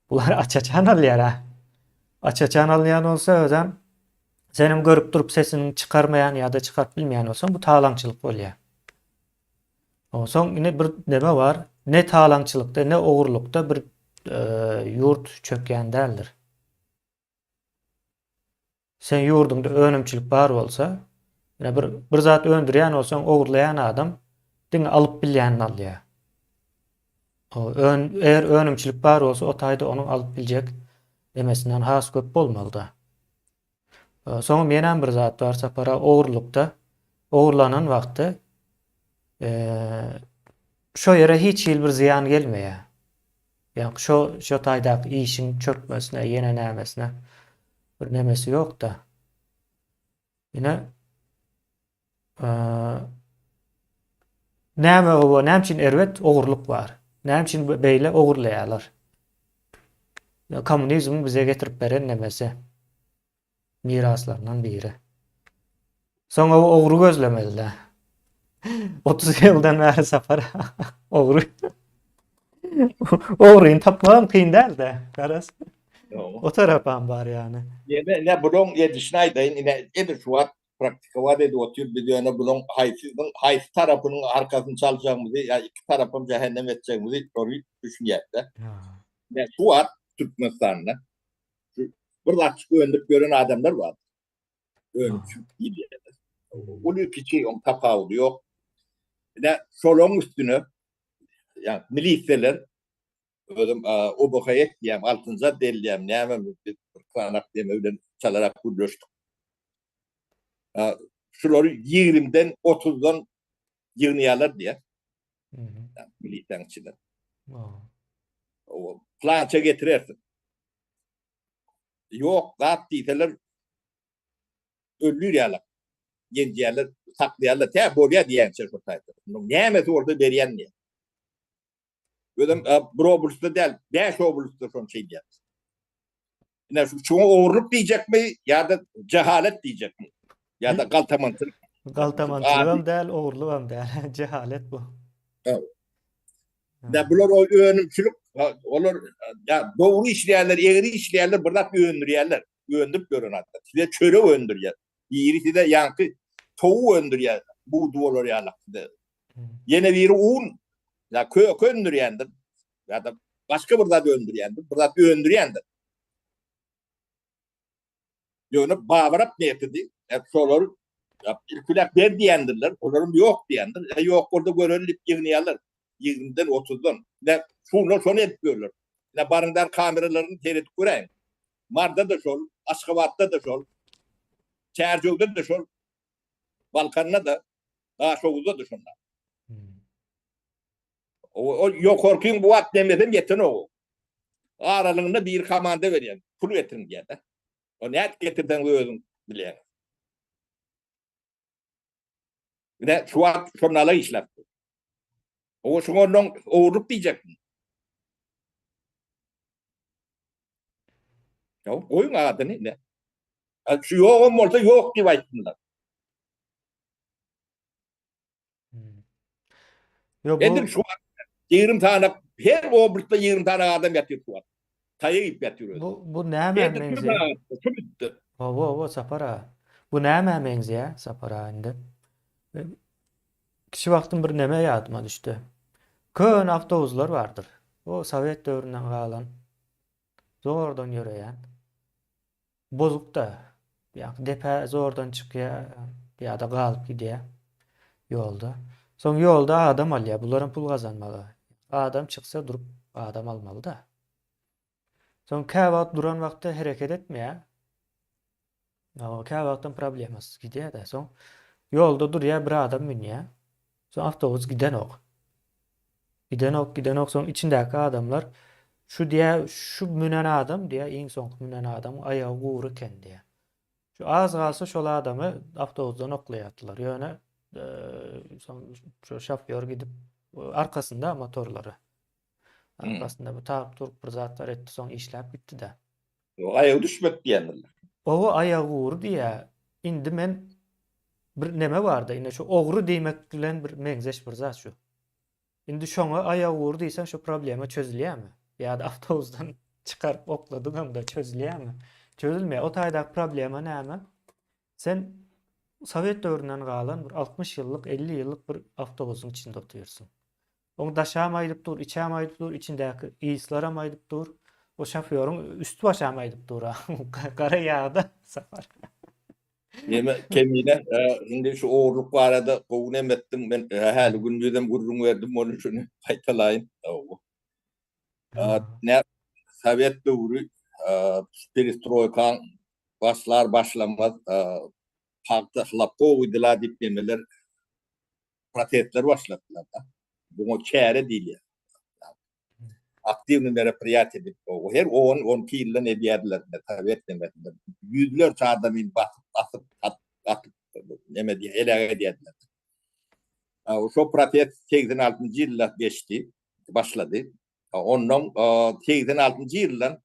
S1: Bular aç-açan alýar-a. Aç-açan alýan bolsa özem senem görüp durup sesini çykarmaýan ýa-da çykaryp bilmeýän bolsaň bu talaňçylyk bolýar. Onsoň ine bir neme bar, ne talaňçylykda, ne ogurlykda bir ýurt çökýän däldir. Sen ýurduňda önümçilik bar bolsa, ine bir bir zat öndürýän bolsaň, ogurlaýan adam diňe alyp bilýänini alýar. O ön, eger önümçilik bar bolsa, o taýda onuň alyp biljek demesinden has köp bolmalyda. Soňam ýenäm bir zat bar Sapar aga, ogurlykda, ogurlanan wagty şo ýere hiç hili bir zyýan gelmeýär. Ýa şo şo taýdaky işiň çökmesine, ýene nämesine bir nemesi ýok-da. Ine näme o, näme üçin erbet ogurlyk bar? Näme üçin beýle ogurlaýarlar? Kommunizmiň bize getirip beren nemesi miraslaryndan biri. Soň o ogry gözlemeli-dä. 30 ýyldan bäri Sapar ogry. Ogryny tapmagam kyn däl-de, garaz. O tarapam bar ýany.
S2: Ýene ine bulaň edişini aýdaýyn, ine edil şu wagt praktikować edip otyr, biz ýöne bulaň haýsysynyň haýsy tarapynyň arkasyny çaljagymyzy ýa iki tarapam jähennem etjegimizi şony düşünýäs-de. Ine şu wagt Türkmenistanda şu bir zatjyk öndürip ýören adamlar bar. Önümçilik diýilýär. Uly kiçi oň tapawudy ýok. Ine şolaryň üstüne ýa milisiýalar özüm OBHS diýýän, altynjy otdel diýýän, näme biz bir sanak deme bilen çalarak gürleşdik. Şulary ýigrimden, otuzdan ýygnaýarlar diýýär. Milisiýanyň içinden. Plança getirersiň. Ýok, zat diýseler öldürýärler. Ýenjýärler, saklaýarlar. Tä bolýar diýýänçä şo taýda. Munuň nämesi bolsa berýän diýýär. Özem bir oblastda däl, bäş oblastda şony şeýdýär. Ine şu şuňa ogurlyk diýjekmi ýa-da jehalet diýjekmi? Ýa-da galtamançylyk.
S1: Galtamançylygam däl, ogurlygam däl. Jehalet bu.
S2: Ya bular o önümçilik, olar ya dogry işleýärler, egri işleýärler, bir zat öndürýärler. Öndürip ýören adamlar. Size çörek öndürýär. Biri size ýaňky towuk öndürýär, budy bolar ýalak size. Ýene biri un, ýa köke öndürýändir, ýa-da başga bir zat öndürýändir, bir zat öndürýändir. Ýöne babarap metody, şolar ilkiläp ber diýendirler, olaram ýok diýendir. E, ýok bolsa göreli diýip ýygnaýarlar. 20-den, 30-dan. Ne şunlar şony edip ýörler. Ne baryňdar kameralaryny seredip göräýiň. Marda-da şol, Aşgabatda-da şol, Çärjewde-de şol, Balkanda-da, Daşoguzda-da şonda. O ýokarkyň bu wagt demesem ýetenok. Aralygynda bir komanda berýän, pul getiriň diýýär-de. O nädip getirseň özüň bilýäň. Ine şu wagt şonala işläp dur. O şuňa ondan ogurlyk diýjekmi? Ýa goýuň adyny ine. Şu ýogam bolsa ýok diýip aýtsynlar.
S1: Ýok, bu...
S2: Edil şu wagt 20 sany her oblastda 20 sany adam ýatyr şu wagt. Taýak iýip ýatyr özi.
S1: Bu bu nämä meňzeýär? Hawa, hawa, Sapar aga. Bu nämä meňzeýär, Sapar aga indi? Kiçi wagtym bir neme ýadyma düşdi. Köne awtobuslar bardyr. O sowet döwründen galan. Zordan ýöreýän. Bozuk-da. Ýa depä zordan çykýar ýa-da galyp gidýär ýolda. Soň ýolda adam alýar. Bularam pul gazanmaga. Adam çyksa durup adam almaly-da. Soň käwagt duran wagtda hereket etmeýär. Käwagtam problemasyz gidýär-de. Soň ýolda durýar, bir adam münýär. Soň awtobus gidenok. Gidenok, gidenok. Soň içindäki adamlar. Şu diýýär, şu münen adam diýýär, iň soňky münen adamyň aýagy gury eken diýýär. Şu az galsa şol adamy awtobusdan oklaýardylar. Ýöne soň şu şofýor gidip arkasynda motorlary. Arkasynda bu tagyp durup bir zatlar etdi, soň işläp gitdi-de.
S2: Ýok, aýagy düşmedi diýendirler.
S1: Oba aýagy gury diýýär. Indi men bir neme barda, indi şu ogry diýmek bilen bir meňzeş bir zat şu. Indi şoňa aýagy gury diýseň şu problema çözülýärmi? Ýa-da awtobusdan çykaryp okladyňam-da çözülýärmi? Çözülmeýär. O taýdaky problema näme? Sen sowet döwründen galan bir 60 ýyllyk, 50 ýyllyk bir awtobusyň içinde otyrsyň. Oň daşam aýdyp dur, içem aýdyp dur, içindäki yslaram aýdyp dur. O şofýoryň üsti-başam aýdyp dur. Gara ýagda Sapar.
S2: Neme Kemine, indi şu ogurlyk barada gowy neme etdiň. Men häli gündizem gürrüň berdim, ony şuny gaýtalaýyn. Ne sowet döwri perestroýkaň başlar başlamaz pagta hlapkowy dila diýip nemeler protestler başladylar da. Buňa çäre diýilýär. Aktiwnyý meropriýatiýe diýip, her 10-12 ýyldan edýärdiler, sowet nemesinde. Ýüzlerçe adamy basyp, asyp, atyp, neme diýýär, heläk edýärdiler. Şo protest 86-njy ýylda geçdi, başlady. Ondan 86-njy ýyldan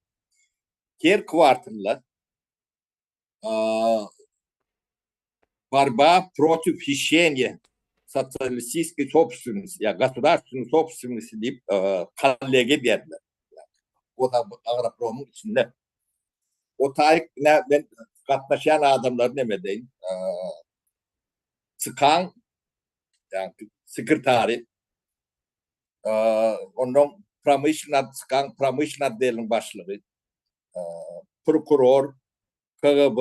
S2: her kwartalda Borba protiv hişeniýa sosialistiskiý sobstwennosti ýa gosudarstwennyý sobstwennosti diýip kollegiýa berdiler. O da agropromyň içinde. O taýyk ine men gatnaşýan adamlary neme edeýin. Çykan ýa sekretary ondan promyşlenat çykan promyşlen otdeliniň başlygy prokuror KGB,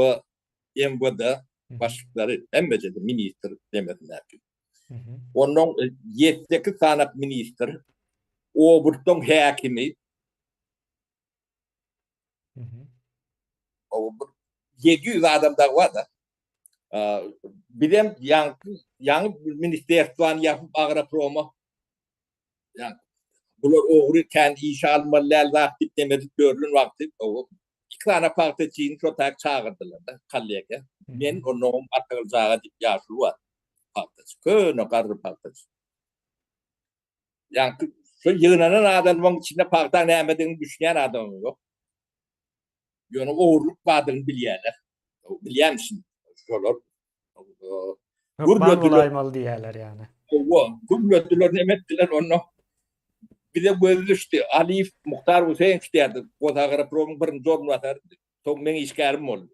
S2: MWD başlyklary hemmejede ministr demesindäki. Ondan 7-8 sany ministr, oblastdan häkimi, o bir 700 adam dagy bar da. Bizem ýaňky ýaňy ministerstwany ýapyp agroproma Ýa bular ogry kän işe almaly däl zat diýip demedip ýörlen wagty iki sany pagtaçyny şo taýak çagyrdylar-da kollegiýa. Men onnoňam Atagylyç aga diýip ýaşuly bar pagtaçy. Köne garry pagtaçy. Ýaňky şo ýygnanan adamlaryň içinde pagtaň nämedigini düşünýän adamam ýok. Ýöne ogurlyk bardygyny bilýärler. Bilýärmişin şolar.
S1: Hökman bolaýmaly diýýärler ýagny.
S2: Hawa, gürlediler, neme etdiler onda. Bize göz düşdi. Aliýew Muhtar Guseýnowiç diýerdi. Gosagropromyň birinji orunbasary. Soň meň işgärim boldy.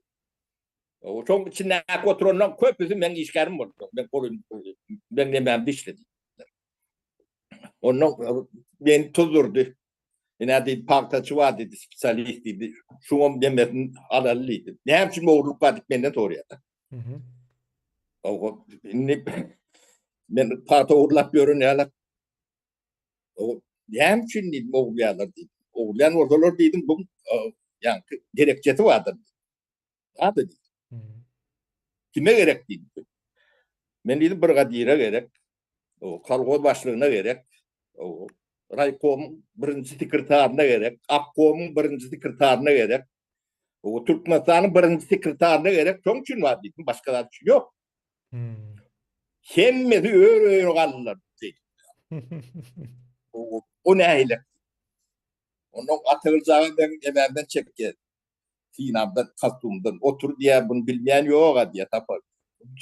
S2: Şoň içindäki oturanlaryň köpüsi meň işgärim boldy. Men golum, meň nemämde işledi. Ondan meni tuzdurdy. Ine diýdi, pagtaçy bar diýdi, spesialist diýdi. Şuňam demesini alaly diýdi. Näme üçin ogurlyk bar diýip menden soraýar. Mhm. Ogo, indi men pagta ogurlap ýören ýaly. O näme üçin diýdim ogurlaýarlar diýdim. Ogurlaýan bolsalar diýdim, bu ýaňky gerekçesi bardyr. Bardy diýdim. Kime gerek diýdim. Men diýdim brigadire gerek. O kolhoz başlygyna gerek. O raýkomyň birinji sekretaryna gerek, obkomyň birinji sekretaryna gerek. O Türkmenistanyň birinji sekretaryna gerek. Şoň üçin bar diýdim, başga zat üçin ýok. Hmm. Hemmesi ör-öýe galdylar diýdim. O, o nähili? Ondan Atagylyç aga meň emämden çekýär. Synamdan, kostumdan otur diýýär, bunu bilmeýän ýok-a diýýär, Sapar.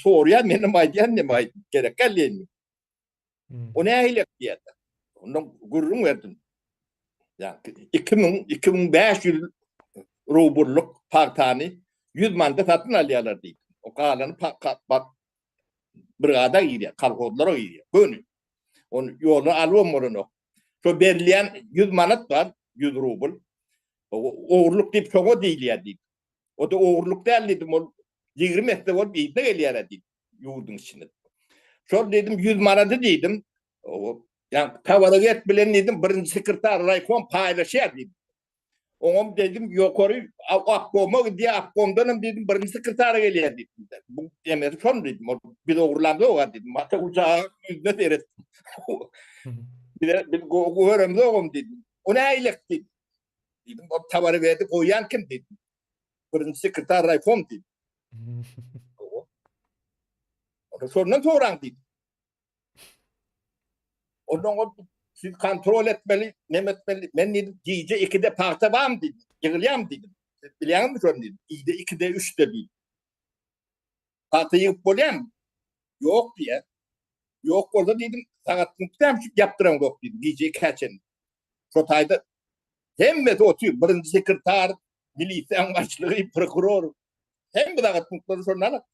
S2: Sorýar, menem aýdýan, neme aýt, gerek däl diýen. O nähili diýýär. Ondan gürrüň berdim. Ýa 2000, 2500 rubllyk pagtany 100 manada satyn alýarlar diýdim. O galany brigada girýär, kolhozlara girýär. Göni. Ony ýoldan alybam bolanok. Şo berilýän 100 manat bar, 100 rubl. Ogurlyk diýip şoňa diýilýär diýip. O-da ogurlyk däl diýdim, ol 20 esse bolup yzyna gelýär diýip, ýurduň içinde. Şol diýdim 100 manady diýdim. Ýa towara bilen diýdim, birinji sekretar raýkom paýlaşýar diýdim. Oňam dedim ýokary obkoma gidýär, obkomdanam dedim birinji sekretara gelýär diýdim. Bu emesi şol diýdim. Ol biz ogurlamzok diýdim. Ata ujagyň ýüzüne seretdim. Bize biz göremzogam diýdim. O nähilek diýdim. Diýdim, ol towary berdi, goýýan kim diýdim. Birinji sekretar raýkom diýdim. Onda şondan soraň diýdim. Ondan ol siz kontrol etmeli, neme etmeli. Men diýdim, gije 2-de pagta barmy diýdim. Ýygylýarmy diýdim. Siz bilýäňizmi şony diýdim. Gije 2-de, 3-de diýdim. Pagta ýygyp bolýarmy? Ýok diýýär. Ýok bolsa diýdim, sagat näme üçin ýapdyraňzok diýdim, gije 2-ä çenli. Şo taýda hemmesi otyr, birinji sekretar, milisiýanyň başlygy, prokuror, hemme sagat punktlary şonda alyp.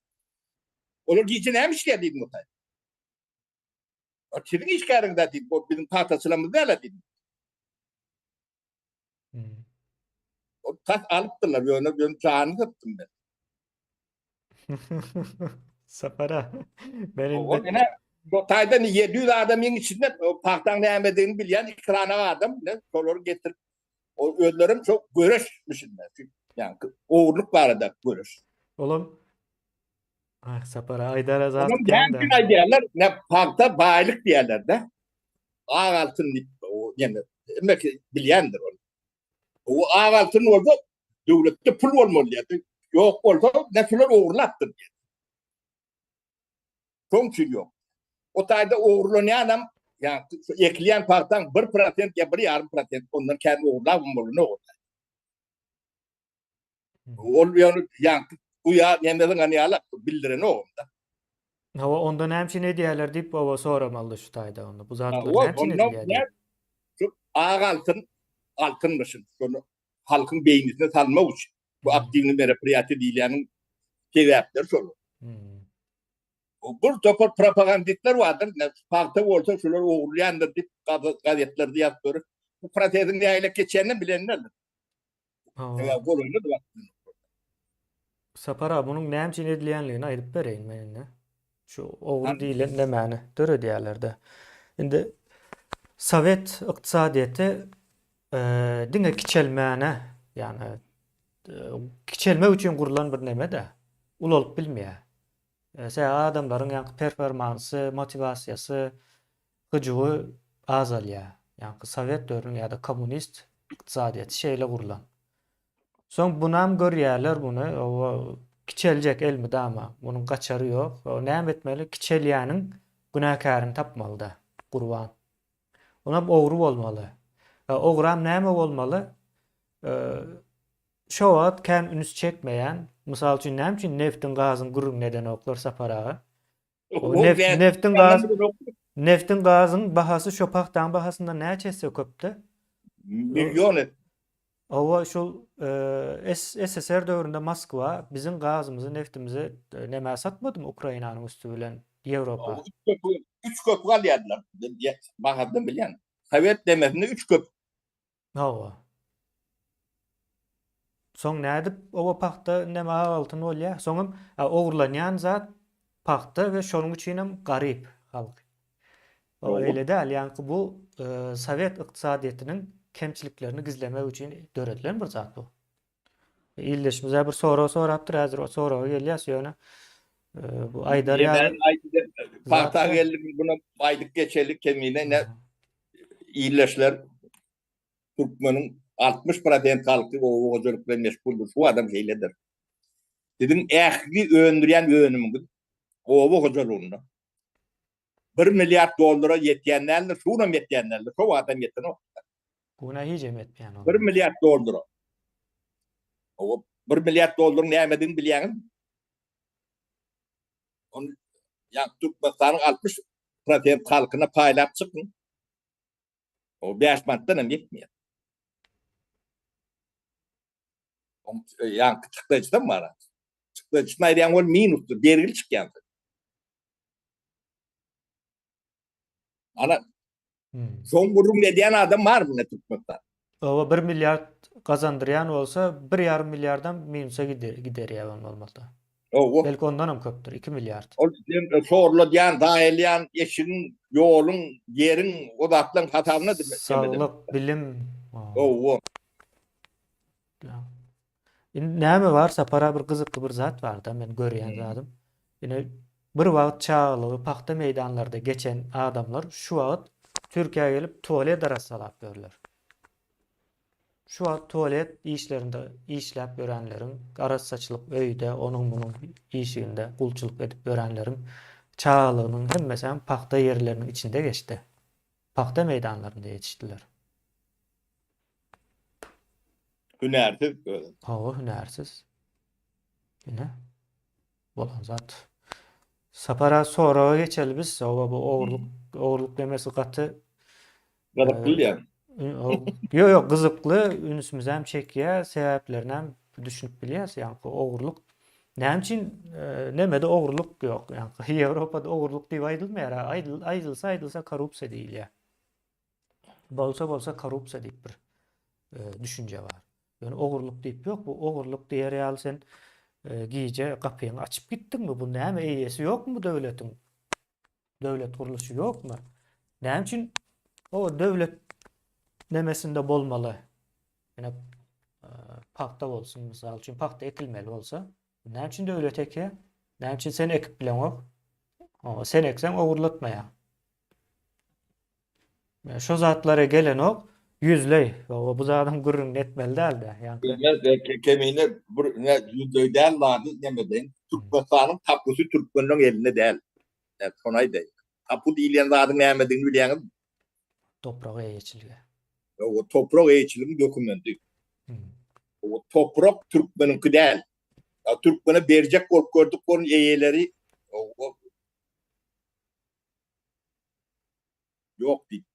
S2: Olar gije näme işleýär diýdim o taýda. O siziň işgäriňiz-ä diýdim, o biziň pagtaçylarymyz däl-ä diýdim.
S1: Hmm.
S2: O tas alypdyrlar, ýöne ben janyny sypdym ben.
S1: Sapara. Ben
S2: O
S1: indi
S2: ene bu taýdan 700 adamyň içinde o pagtaň nämedigini bilýän iki sany adam ne şolary getirip o özlerim çok göreşmişler. Yani ogurluk barada göreş.
S1: Olam Ah Sapara aýdara zat
S2: Olam
S1: kän
S2: näme aýdýarlar? Ne pagta baýlyk diýýärler de. Ak altyn diýip, o ýene hemme bilýändir ol. O ak altyn bolsa döwletde pul bolmaly diýýär. Ýok bolsa ne şular ogurlapdyr diýýär. Şoň üçin ýok. O taýda ogurlanýanam, ýa ekilýän pagtaň 1% ýa 1,5% ondan kän ogurlabam bolanok. Ol ýöne ýaňky guýa näme zyňan ýaly bildirenok onda.
S1: Hawa, onda näme üçin edýärler diýip oba soramalydy şu taýda onda. Bu zatlar näme üçin edilýär diýip.
S2: Şu ak altyn altynmyşyn. Şony halkyň beýnisine salmak üçin. Bu aktiwny meropriýatiýa diýilýäniň sebäpleri şol.
S1: Hmm.
S2: Bir topar propagandistler bardyr. Pagta bolsa şular ogurlaýandyr diýip gazetlerde ýazyp görüp, bu prosesiň nähili geçýänini bilenlerdir.
S1: Hawa.
S2: Golaýda da
S1: Sapar aga, munuň näme üçin edilýänligini aýdyp bereýin men indi. Şu ogry diýlen nämäni döredýärler-de. Indi sowet ykdysadyýeti e, diňe kiçelmäne, ýagny e, kiçelmek üçin gurlan bir neme-de, ulalyp bilmeýär. E, sebäbi adamlaryň ýaňky performansy, motiwasiýasy, hyjuwy azalýar. Ýaňky sowet döwrüniň ýa-da kommunist ykdysadyýeti şeýle gurlan. Soň bunam görýärler muny, oba kiçeljek elmydama, munuň gaçary ýok. O näme etmeli? Kiçelýäniň günäkärini tapmaly-da, Gurban. Onam ogry bolmaly. E, ogram näme bolmaly? E, şo wagt kän üns çekmeýän, mysal üçin näme üçin neftiň, gazyň gürrüňini edenoklar Sapar aga? Neft, neftiň gaz neftiň gazyň bahasy şo pagtaň bahasyndan näçe esse köpde?
S2: Milyon et.
S1: Owa şul e, SSR döwründe Moskwa biziň gazymyzy, neftimizi e, nämä satmadymy Ukrainanyň üsti bilen Ýewropa?
S2: Üç köpük, üç köpük alýardylar. Bahasyny bilýän. Sowet demesinde üç köpük.
S1: Hawa. Soň nädip oba pagta indem ak altyn bolýar? Soňam ogurlanýan zat pagta we şonuň üçinem garyp halk. O eýle däl, ýaňky bu e, sowet ykdysadyýetiniň kemçiliklerini gizlemek üçin döredilen bir zat bu. Ildeşimiz bir sorag sorapdyr, häzir o soraga gelýäs ýöne e, bu aýdar ýaly
S2: pagta geldi, bunu aýdyp geçeli kemine ne ildeşler Türkmeniň 60 prosent halky oba hojalyk bilen meşguldyr. Şu adam şeýledir. Siziň ähli öndürýän önümiňiz oba hojalygynda 1 milliard dollara ýetýän däldir, şunam ýetýän däldir. Şo adam ýetenok.
S1: Buna hiç hem ýetmeýän.
S2: 1 milliard dollara. O 1 milliard dollaryň nämedigini bilýäňizmi? Ony ýa Türkmenistanyň 60 prosent halkyna paýlap çykyň. O 5 manatdan hem ýetmeýär. Oň ýaňky çykdajysam bar. Çykdajysyny aýyrýaň ol minusdyr, bergili çykýan. Ana
S1: hmm.
S2: Soň gürrüň edýän adam bar munda Türkmenistan.
S1: Owa 1 milliard gazandyrýan bolsa 1,5 milliardam minusa gider, gider ýa bolmasa.
S2: Owa.
S1: Belki ondan hem köpdür, 2 milliard.
S2: Ol sen şorladýan, zaýalaýan eşigiň, ýoluň, ýeriň o zatlaryň hasabyna
S1: Saglyk, bilim.
S2: Owa.
S1: Indi näme bar, Sapar bir gyzykly bir zat bar-da, men görýän zadym. Ine, bir wagt çagalygy pagta meýdanlarda geçen adamlar şu wagt Türkiýä gelip tualet arassalap ýörler. Şu wagt tualet işlerinde işläp ýörenleriň, arassaçylyk öýde, onuň-munuň işiginde gulçulyk edip ýörenleriň çagalygynyň hemmesem pagta ýerleriniň içinde geçdi. Pagta meýdanlarynda ýetişdiler.
S2: Hünärsiz özem.
S1: Hawa, hünärsiz. Ine, bolan zat. Sapar aga soraga geçeli biz. Hawa, bu ogurlyk, ogurlyk demesi gaty
S2: Gyzykly diýýäň.
S1: Ýok, ýok, gyzykly, ünsümizem çekýär, sebäplerinem düşünip bilýäs, ýaňky ogurlyk. Näme üçin nemede ogurlyk ýok? Ýaňky Ýewropada ogurlyk diýip aýdylmaýar, aýdylsa aýdylsa korrupsiýa diýilýär. Bolsa bolsa korrupsiýa diýip bir düşünje bar. Ýöne ogurlyk diýip ýok, bu ogurlyk diýer ýaly sen gije gapyňy açyp gitdiňmi? Bu näme eýesi ýokmy bu döwletiň? Döwlet gurluşy ýokmy? Näme üçin o döwlet nemesinde bolmaly? Ýöne pagta bolsun, mysal üçin pagta ekilmeli bolsa, näme üçin döwlet ekýär? Näme üçin sen ekip bileňok? O, sen ekseň ogurlatmaýar. Şo zatlara gelenok, ýüzleý. Bu zadyň gürrüňini etmeli däldi.
S2: Ýaňky. Kemine bir ýüzleý däl zady nemeden. Türkmenistanyň tapusy türkmenleň elinde däl. Şony aýdaýyn. Tapu diýilýän zadyň nämedigini bilýäňizmi?
S1: Toprak eýeçiligi.
S2: Ýok, toprak eýeçiligiň dokumenti. O toprak türkmeniňki däl. Türkmene berjek bolup gördük onuň eýeleri. Ýok diýipdirler.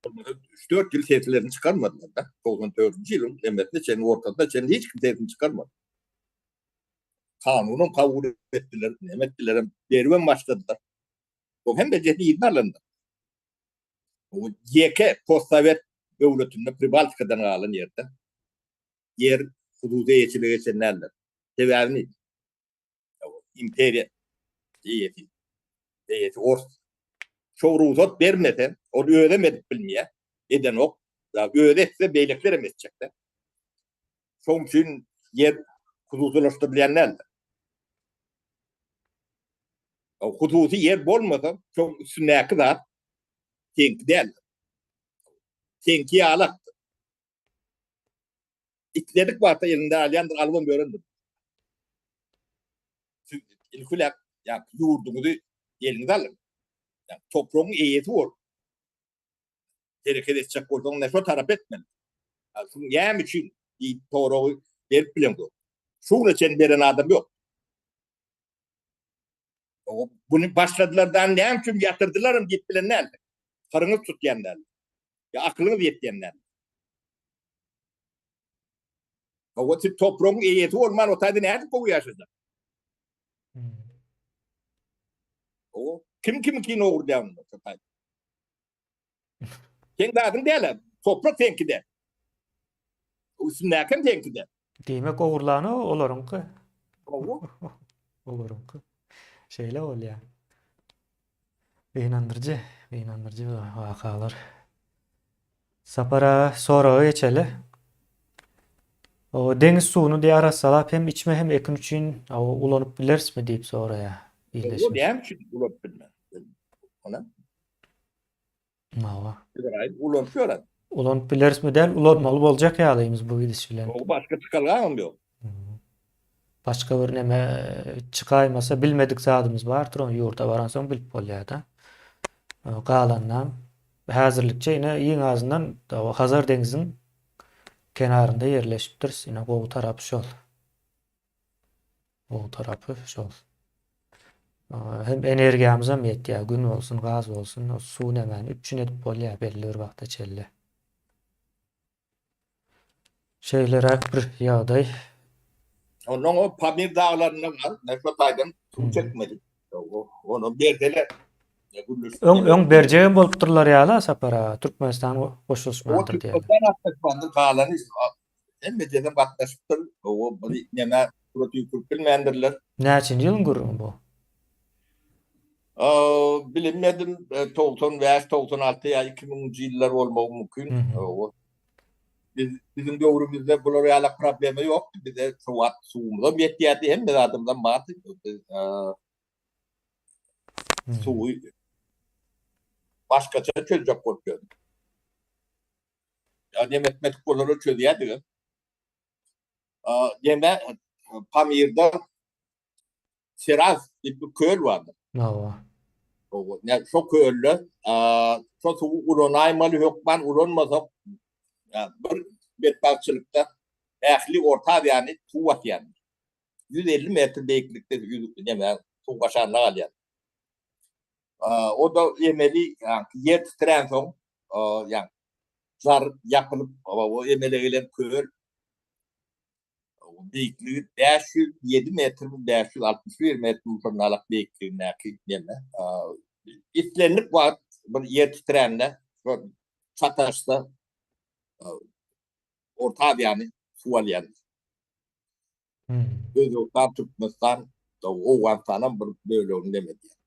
S2: Bolmasa 3-4 ýyl seslerini çykarmadylar da. 94-nji ýylyň nemesine çenli, ortasyna çenli hiç kim sesini çykarmady. Kanunam kabul etdiler, neme etdilerem, beribem başladylar. O hemmejesi yzyna alyndy. O ýeke postsowet döwletinde Pribaltikadan galan ýerde ýer hususy eýeçilige geçen däldir. Sebäbini imperiýa eýesi, eýesi ors. Şo rugsat bermese, ol özem edip bilmeýär, edenok. Özi etse, beýlekiler hem etjekler. Şoň üçin ýer hususylaşdyrylýan däldir. Hususy ýer bolmasa, şoň üstündäki zat seňki däldir. Seňki ýalakdyr. Isledik wagtda elinde alýandyr, alybam ýörendir. Siz ilki bilen ýa ýurduňyzy eliňize alyň. Ýa topragyň eýesi boluň. Hereket etjek bolsaň, ne şo tarap etmeli. Şu näme üçin diýip soragy berip bileňzok. Şu güne çenli beren adam ýok. Bunu başladylar da näme üçin ýatyrdylaram diýip bilen däldir. Hyryňyz tutýan däldir. Ýa akylyňyz ýetýän däldir. Hawa siz topragyň eýesi bolman o taýda nädip gowy ýaşajak? Hawa kim kimikini ogurlaýar onda şo taýda? Seň zadyň däl, toprak seňki däl. Üstündäki hem seňki däl.
S1: Diýmek ogurlany olaryňky.
S2: Hawa.
S1: Olaryňky. Şeýle bolýar. Gynandyryjy, gynandyryjy bu wakalar. Sapar aga soraga geçeli. O deňiz suwuny diýip arassalap hem içme hem ekin üçin ulanyp bilerismi diýip soraýar
S2: ildeşimiz. Näme üçin ulanyp bilmez? Ona
S1: Hawa.
S2: Aýdyp ulanyp ýören.
S1: Ulanyp bilerismi däl, ulanmaly boljak ýalymyz bu gidiş bilen.
S2: Ýok, başga çykalgaňam ýok.
S1: Başga bir neme çykaýmasa bilmedik zadymyz bardyr, ony ýurda baransoň bilip bolýar-da. Galanynam häzirlikçe ine iň azyndan Hazar deňziň kenarynda ýerleşipdiris. Ine gowy tarapy şol. Gowy tarapy şol. Hem energiýamyzam ýetýär. Gün bolsun, gaz bolsun, o suw nämäni üpjün edip bolýar belli bir wagta çenli. Şeýleräk bir ýagdaý.
S2: Ondan o Pamir daglarynda bar. Men şo taýdan suw çekmeli. Onu berseler.
S1: Öň öň berjegem bolupdyrlar ýaly Sapar aga. Türkmenistan goşulyşmandyr
S2: diýýär. Türkmenistan gatnaşmandyr, galany Hemme ýerden gatnaşypdyr. O bir näme surat ýükürip bilmändirler.
S1: Näçinji ýylyň gürrüňi bu?
S2: Bilinmedim, 95, 96 ýa 2000-nji ýyllar bolmagy mümkin. Biz biziň döwrümizde bular ýaly problema ýokdy. Bize şu wagt suwumyzam ýetýärdi, hemme zadymyzam bardy. Biz suwy başgaça çözjek bolup ýördük. neme etmedik bolsalar çözýärdik. Neme Pamirde Seraz diýip bir köl bardyr.
S1: Hawa.
S2: Hawa, ne şo kölde şo suwy ulanaýmaly hökman ulanmasak bir betbagtçylykda ähli Orta Aziýany suw basýar. 150 metr beýiklikde ýüz neme suw aşagynda galýar. O-da emeli ýer titränsoň ýa jar ýapylyp o emele gelen köl beýikligi 507 metr 561 metr şonalak beýikligindäki neme. Islendik wagt bir ýer titrände çataşsa Orta Aziýany suw alýar. Özbegistan, Türkmenistan, Owganystanam bir bölegini dem edýär.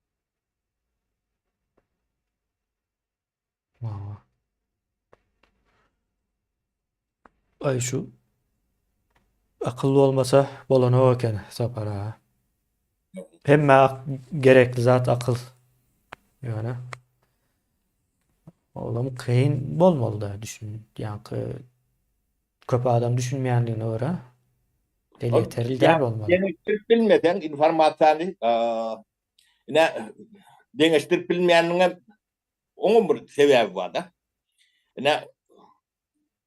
S1: Aý şu akylly bolmasa bolanok eken Sapar aga. Hemme gerekli zat akyl. Ýöne olam kyn bolmaly-da düşün. Ýaňky köp adam düşünmeýändigine görä elýeterli däl bolmaly.
S2: Deňeşdirip bilmeseň informasiýany ine deňeşdirip bilmeýäniňem oňam bir sebäbi bar-da. Ine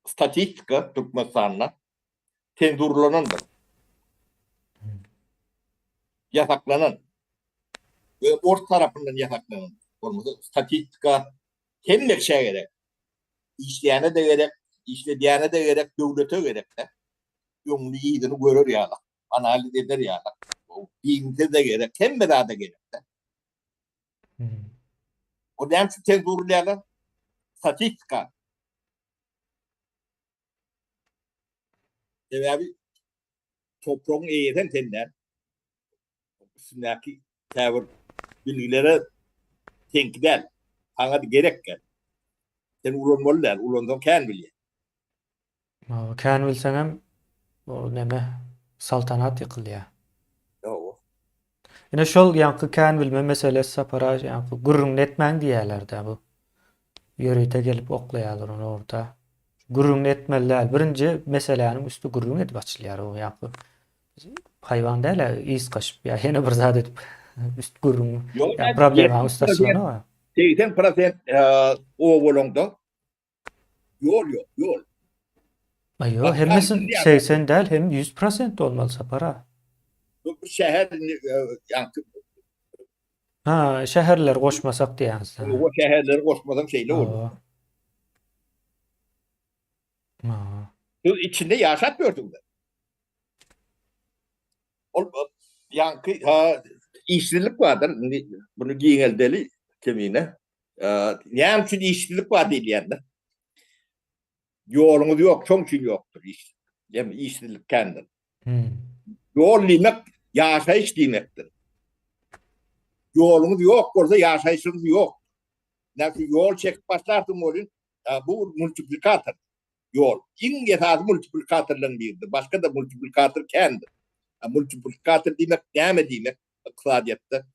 S2: statistika Türkmenistanda senzurlanandyr. Ýasaklanan. We ors tarapyndan ýasaklanan. Bolmasa statistika hemme kişä gerek. Işleýäne-de gerek, işledýäne-de gerek, döwlete gerek-de. Öňüni yzyny görer ýaly, analiz eder ýaly. Bilimsize gerek, hemme zada gerek-de. O näme üçin senzurlaýarlar? Statistika. Sebäbi topragyň eýesem sen däl. Üstündäki käbir bilgilere seňki däl. Saňa gerek däl. Sen ulanmaly däl, ulansaň kän bilýän.
S1: Hawa, kän bilseňem o neme saltanat ýykylýar.
S2: Hawa.
S1: Ine şol ýaňky kän bilme meselesi Sapar aga ýaňky gürrüňini etmäň diýýärler-dä bu. Ýörite gelip oklaýarlar ony orta. Gürrüňini etmeli däl. Birinji meseläniň üsti gürrüň edip açylýar o ýaňky haýwan däl-ä ysgaşyp ýa ýene bir zat edip üst gürrüň ýa problemanyň üsti açylanok.
S2: 80 prosent obalaňda Ýol ýok, ýol.
S1: Aý ýok, hemmesi 80 däl, hem 100 prosent bolmaly Sapar aga.
S2: Bu bir şäher indi ýaňky
S1: Ha, şäherleri goşmasak diýýäňiz.
S2: O şäherleri goşmasaň şeýle bolýar.
S1: Ha.
S2: Siz içinde ýaşap ýörsüňiz. Ol ýaňky işsizlik bardyr. Indi bunu giňeldeli kemine. Näme üçin işsizlik bar diýilýändir. Ýoluňyz ýok, şoň üçin ýokdur iş. Ýa işsizlik kändir.
S1: Hmm.
S2: Ýol diýmek ýaşaýyş diýmekdir. Ýoluňyz ýok bolsa ýaşaýşyňyz ýok. Näme ýol çekip başlarsyň welin, bu multiplikator. Ýol. Iň esasy multiplikatorlaryň biridir. Başga-da multiplikator kändir. Multiplikator diýmek näme diýmek ykdysadyýetde?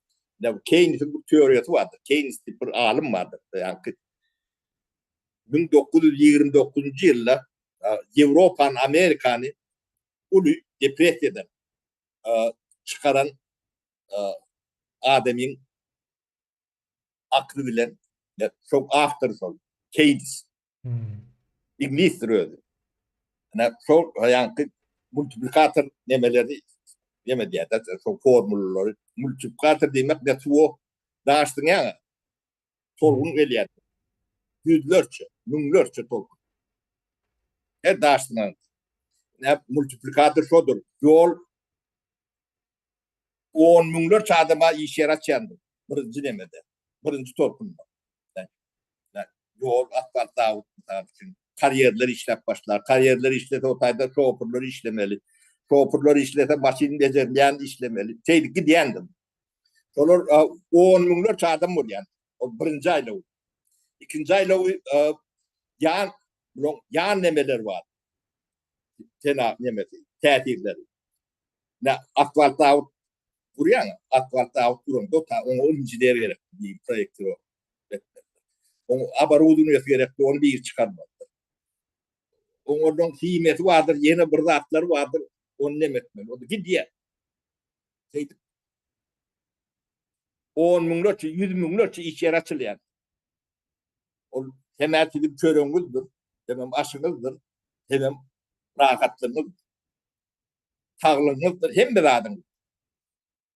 S2: Keýnsiň bir teoriýasy bardyr. Keýns diýip bir alym bardyr. Ýaňky 1929-njy ýylda Ýewropany, Amerikany uly depressiýadan çykaran adamyň akly bilen şol awtory şol Keýns. Iňlisdir özi. Ine şol ýaňky multiplikator nemeleri neme diýýär, şol formulalary multiplikator diýmek ne suwa daşdyň ýaňy tolgun gelýär. Ýüzlerçe, müňlerçe tolkun. Her daşdyň. Ne multiplikator şodur. Ýol on müňlerçe adama iş ýeri açýandyr. Birinji nemede, birinji tolkunda. Ýol, asfalt zawod mysal üçin, karýerler işläp başlar. Karýerler işlese o taýda şoförler işlemeli. Şoförler işlese maşyn bejerilýän işlemeli. Şeýdip gidýändir. Şolar on müňlerçe adam bolýan. O birinji aýlaw. Ikinji aýlawy ýan, bulaň ýan nemeleri bar. Sena nemesi, täsirleri. Ne asfalt zawod gurýaň, asfalt zawod guranda ta oňa inžener gerek, diýip proýektirowk. Oňa oborudowaniýasy gerekdi, ony biri çykarmalydyr. Oňardan himesi bardyr, ýene bir zatlar bardyr, ony neme etmeli. O gidýär. Şeýdip on müňlerçe, ýüz müňlerçe iş ýeri açylýar. Ol hem-ä siziň çöregiňizdir, hemem aşyňyzdyr, hemem rahatlygyňyzdyr, saglygyňyzdyr, hemme zadyňyz.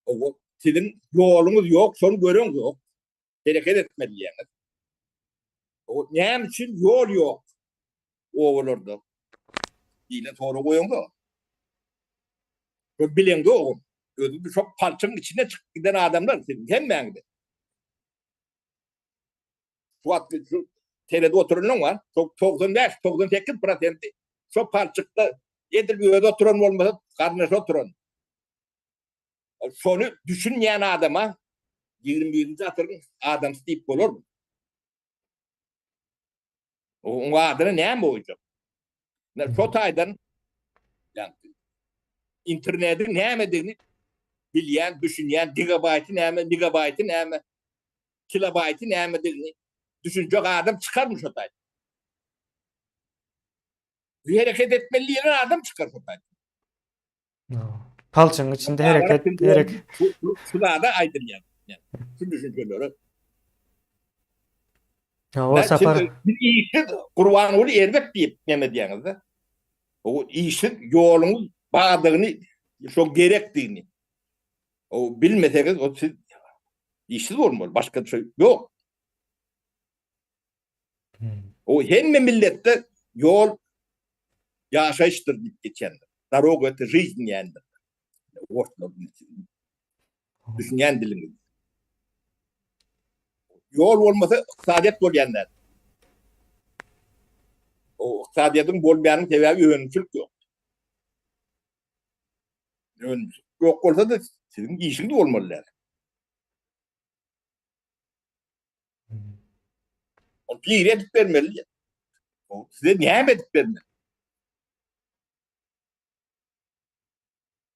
S2: Owa, siziň ýoluňyz ýok, şony göreňzok. Hereket etmeli diýýäňiz. Owa, näme üçin ýol ýok obalarda diýlen sorag goýaňzok. Şo bileňzok. Özüňiz şo palçygyň içinden çykyp giden adamlar siziň hemmäňiz. Şu wagt şu telede oturanlaň bar, 95, 98 prosenti şo palçykda edil özi oturan bolmasa garyndaşy oturan. Şony düşünmeýän adama 21-nji asyryň adamsy diýip bolarmy? Oň adyny näme goýjak? Şo taýdan ýa internetiň nämedigini bilýän, düşünýän, gigabaýty näme, megabaýty näme, kilobaýty nämedigini düşünjek adam çykarmy şo taýdan? Hereket etmeli diýen adam çykar şo taýdan.
S1: Palçygyň içinde hereket herek.
S2: Şu zada aýdylýar. Şu düşünjelere.
S1: Ya o sapar
S2: bir işsiz Gurbanguly erbet diýip näme diýýäňiz-de? O işsiz ýoluň bardygyny, şo gerekdigini. O bilmeseňiz o siz işsiz bolmaly, başga bir şey ýok. O hemme milletde ýol ýaşaýyşdyr diýip geçendir. Doroga это жизнь diýendir. Orslar düşünýän diliňiz. Ýol bolmasa ykdysadyýet bolýan däl. O ykdysadyýetiň bolmaýanyň sebäbi önümçilik ýok. Önümçilik ýok bolsa-da siziň işiňiz bolmaly däl. Ol biri edip bermeli. O size näme edip bermeli?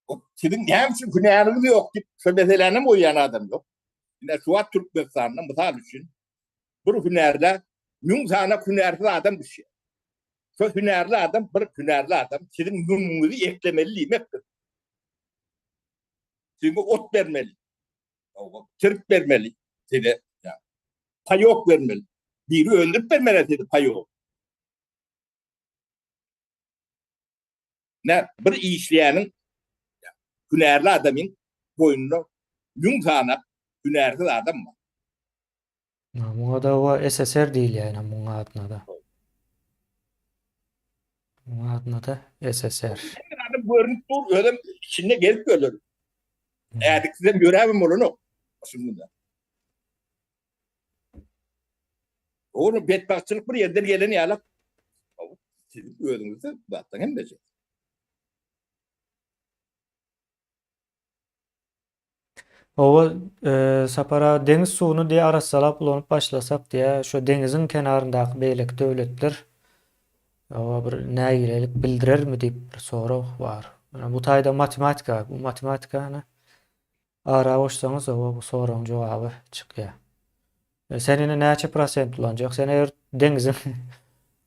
S2: O siziň näme üçin hünäriňiz ýok diýip, şu meseläni hem goýýan adam ýok. Ine şu wagt Türkmenistanda mysal üçin bir hünärde 1000 sany hünärsiz adam düşýär. Şu hünärli adam bir hünärli adam siziň müňüňizi eklemeli diýmekdir. Size ot bermeli. Tirip bermeli size. Paýok bermeli. Biri öndürip bermeli size paýok. Ne bir işleýäniň hünärli adamyň boýnunda 1000 sany hünärsiz adam bar.
S1: Muňa da o SSR diýilýär ýa muň adyna da. Muň adyna da SSR.
S2: Adam görünüp dur, özem içinde gelip öler. Ädiksizem ýöräbem bolanok. Şunda. Oğlum betbagtçylyk bir ýerden gelen ýaly. Siz özüňizde zatdan hem beje.
S1: Hawa, Sapar aga, deňiz suwuny diýe arassalap ulanyp başlasak diýe, şo deňiziň kenaryndaky beýleki döwletler hawa bir nägilelik bildirermi diýip bir sorag bar. Ýöne bu taýda matematika, bu matematikany ara goşsaňyz hawa bu soragyň jogaby çykýar. Sen indi näçe prosent ulanjak? Sen eger deňiziň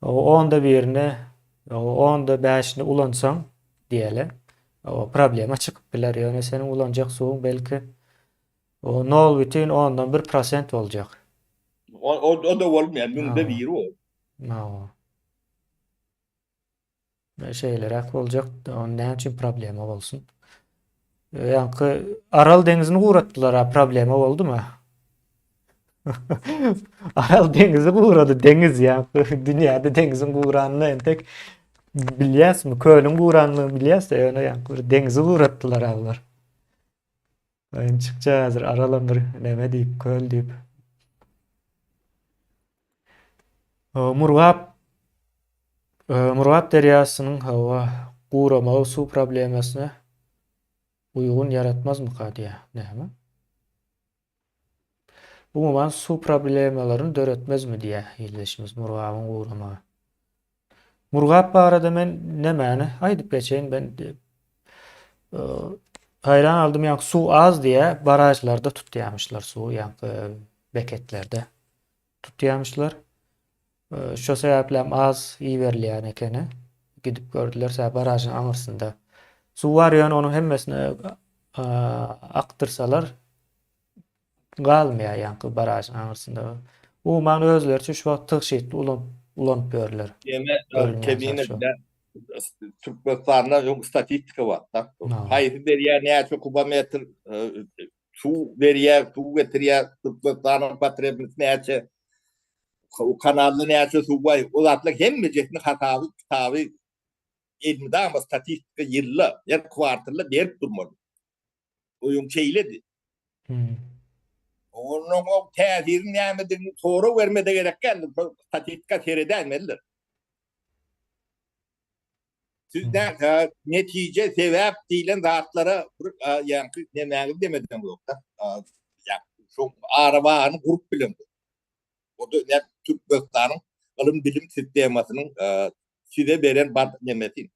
S1: onda birini, onda bäşini ulansaň diýeli, o problema çykyp biler. Ýöne seniň ulanjak suwuň belki o nol bütin ondan bir prosent boljak.
S2: O, o, o da bolmaýar, müňde biri o.
S1: Hawa. Şeýleräk boljak, onda näme üçin problema bolsun? Ýaňky Aral deňzini guratdylar, a problema boldumy? Aral deňizi gurady, deňiz ýaňky dünýäde deňiziň guranyny entek bilýäsmi? Kölüň guranyny bilýäs-de, ýöne ýaňky bir deňizi guratdylar allar. Indi çykjak häzir Aralam bir neme diýip, köl diýip. Murgap Murgap derýasynyň hawa guramagy suw problemasyna uýgun ýaratmazmyka diýýär. Näme? Umuman suw problemalaryny döretmezmi diýýär ildeşimiz Murgabyň guramagy. Murgap barada men nämäni aýdyp geçeýin ben haýran galdym ýaňky suw az diýä baražlarda tutýamyşlar suwy ýaňky beketlerde tutýamyşlar. Şo sebäplem az iberilýän ekeni. Gidip gördüler, sä baražyň aňyrsynda suw bar, ýöne onuň hemmesini akdyrsalar galmaýar ýaňky baražyň aňyrsynda. Umuman özleriçe şu wagt tygşytly ulanyp ulanyp ýörler.
S2: Ýene kemine Türkmenistanda öň statistika bar. Haýsy derýa näçe kubometr suw berýär, suw getirýär, Türkmenistanyň potrebnosti näçe, kanalda näçe suw bar, o zatlar hemmejesini hasaby, kitaby elmydama statistika ýylda, her kwartalda berip durmaly. Oýun şeýledi.
S1: Hmm.
S2: Onuň o täsiriň nämedigini sorag bermede gerek däl, statistika seredäýmelidir. Siz de netije, sebäp diýlen zatlara bir ýaňky nemäňiz demeden ýok-da. Şo arabagyny gurup bilen. O da ne Türkmenistanyň ylym-bilim sistemasynyň size beren bar nemesi.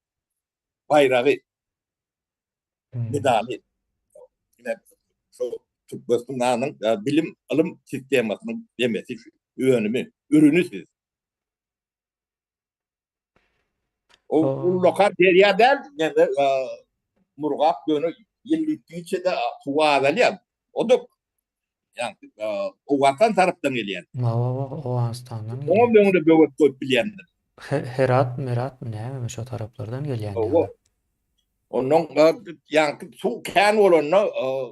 S2: Baýragy. Medaly. Şo Türkmenistanyň bilim, ylym sistemasynyň nemesi, önümi, ürüni siz. O ullakan derýa däl, ýa-da Murgap ýöne ýyl üýtgüçe-de suwy azalýar. O da ýa Owganystan tarapdan gelýär.
S1: Hawa, Owganystandan gelýär.
S2: Oňa öňüne böwet goýup bilýändir.
S1: Herat, Merat näme şo taraplardan gelýän.
S2: Hawa. Ondan ýaňky suw kän bolanda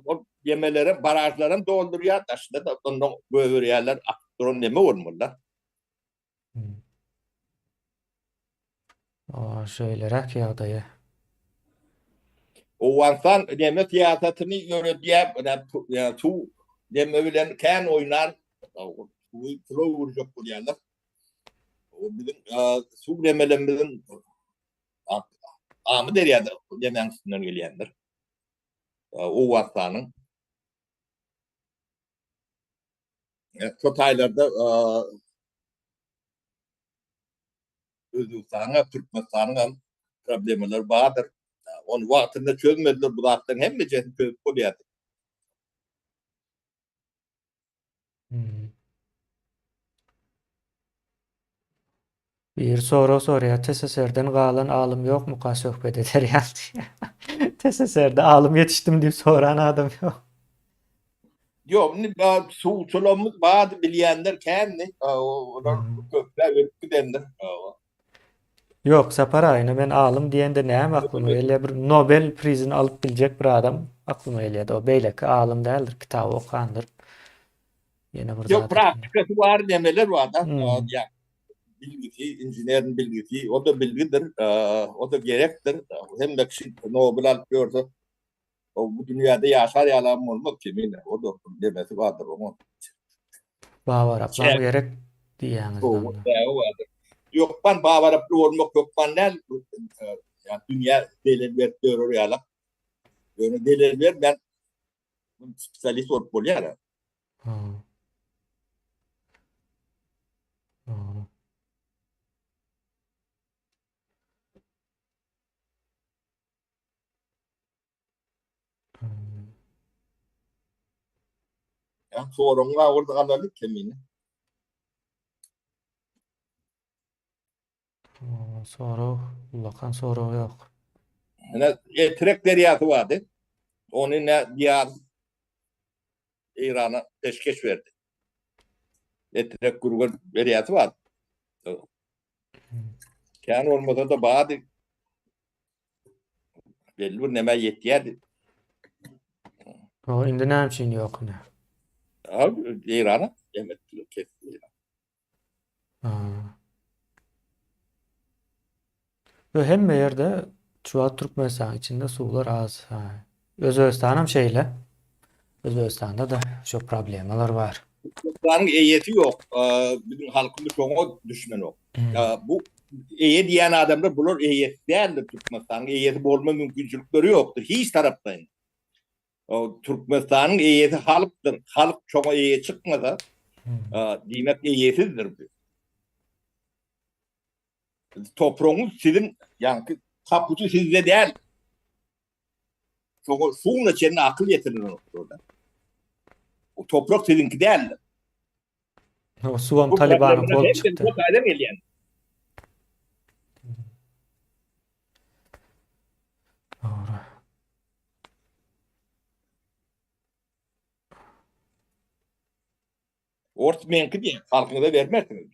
S2: ol ýemelerem, baražlaram doldurýar, daşyna da ondan goýberýärler, akyp duran neme bolmaly-da.
S1: O şeýleräk ýagdaýy.
S2: Owganystan neme syýasatyny ýöredýär, suw neme bilen kän oýnar, suwy pula öwürjek bolýarlar. O biziň suw nemelerimiziň Amyderýada nemäň üstünden gelýändir. Owganystanyň. Şo taýlarda Özbegistanyň hem, Türkmenistanyň hem problemalary bardyr. Ony wagtynda çözmediler, bu zatlaryň hemmejesini çözüp bolýardy.
S1: Hmm. Bir sorag sorýar, TSSR-den galan alym ýokmuka söhbet eder ýaly diýýär. TSSR-de alym ýetişdim diýip soran adam ýok.
S2: Ýok, indi suwçularymyz bardy, bilýänler kändi. Olar köpler ölüp gidendir.
S1: Ýok, Sapar aga, indi men alym diýende näme aklyma gelýär? Bir Nobel prizini alyp biljek bir adam aklyma gelýär. O beýleki alym däldir, kitaby okandyr. Ýene bir
S2: Ýok,
S1: zat.
S2: praktikasy bar, nemeler bar da.
S1: Hmm.
S2: Ýa bilgisi, inženeriň bilgisi, o da bilgidir, o da gerekdir. Hemme kişi Nobel alyp ýörse, o bu dünýäde ýaşar ýalam bolmaz kemine. O da nemesi bardyr oňa.
S1: Babaraplam gerek diýýäňiz
S2: onda. Bardyr. Ýokman babaraply bolmak hökman däl. Ýa dünýä delil berip ýörer ýaly. Ýöne delil bermän spesialist bolup bolýar.
S1: Ha. Dogry.
S2: Ya soragyň bar bolsa alaly kemini.
S1: Sorag, ullakan sorag ýok.
S2: Ine Etrek derýasy bardy. Ony ne diýar Eýrana peşgeş berdi. Etrek Gürgen derýasy bar. Kän bolmasa-da bardy. Belli bir nämä ýetýärdi.
S1: O indi näme üçin ýok ine?
S2: Eýrana emetdiler, kesdi.
S1: Ha. We hemme ýerde şu wagt Türkmenistanyň içinde suwlar az. Ha. Özbegistanam şeýle. Özbegistanda-da şo problemalar bar.
S2: Türkmenistanyň eýesi ýok. Biziň halkymyz şoňa düşünenok. Bu eýe diýen adamlar bular eýesi däldir Türkmenistanyň eýesi bolma mümkinçilikleri ýokdur hiç taraplaýyn. Türkmenistanyň eýesi halkdyr. Halk şoňa eýe çykmasa, diýmek eýesizdir bu. Topragyňyz siziň, ýaňky tapusy sizde däl. Şoňa şuňa çenli akyl ýetirilenokdur. O toprak siziňki däldir.
S1: O suwam Talibanyň bolup çykdy.
S2: Bu taýdan gelýän. Ors meňki diýýär, halkyňyza bermersiňiz.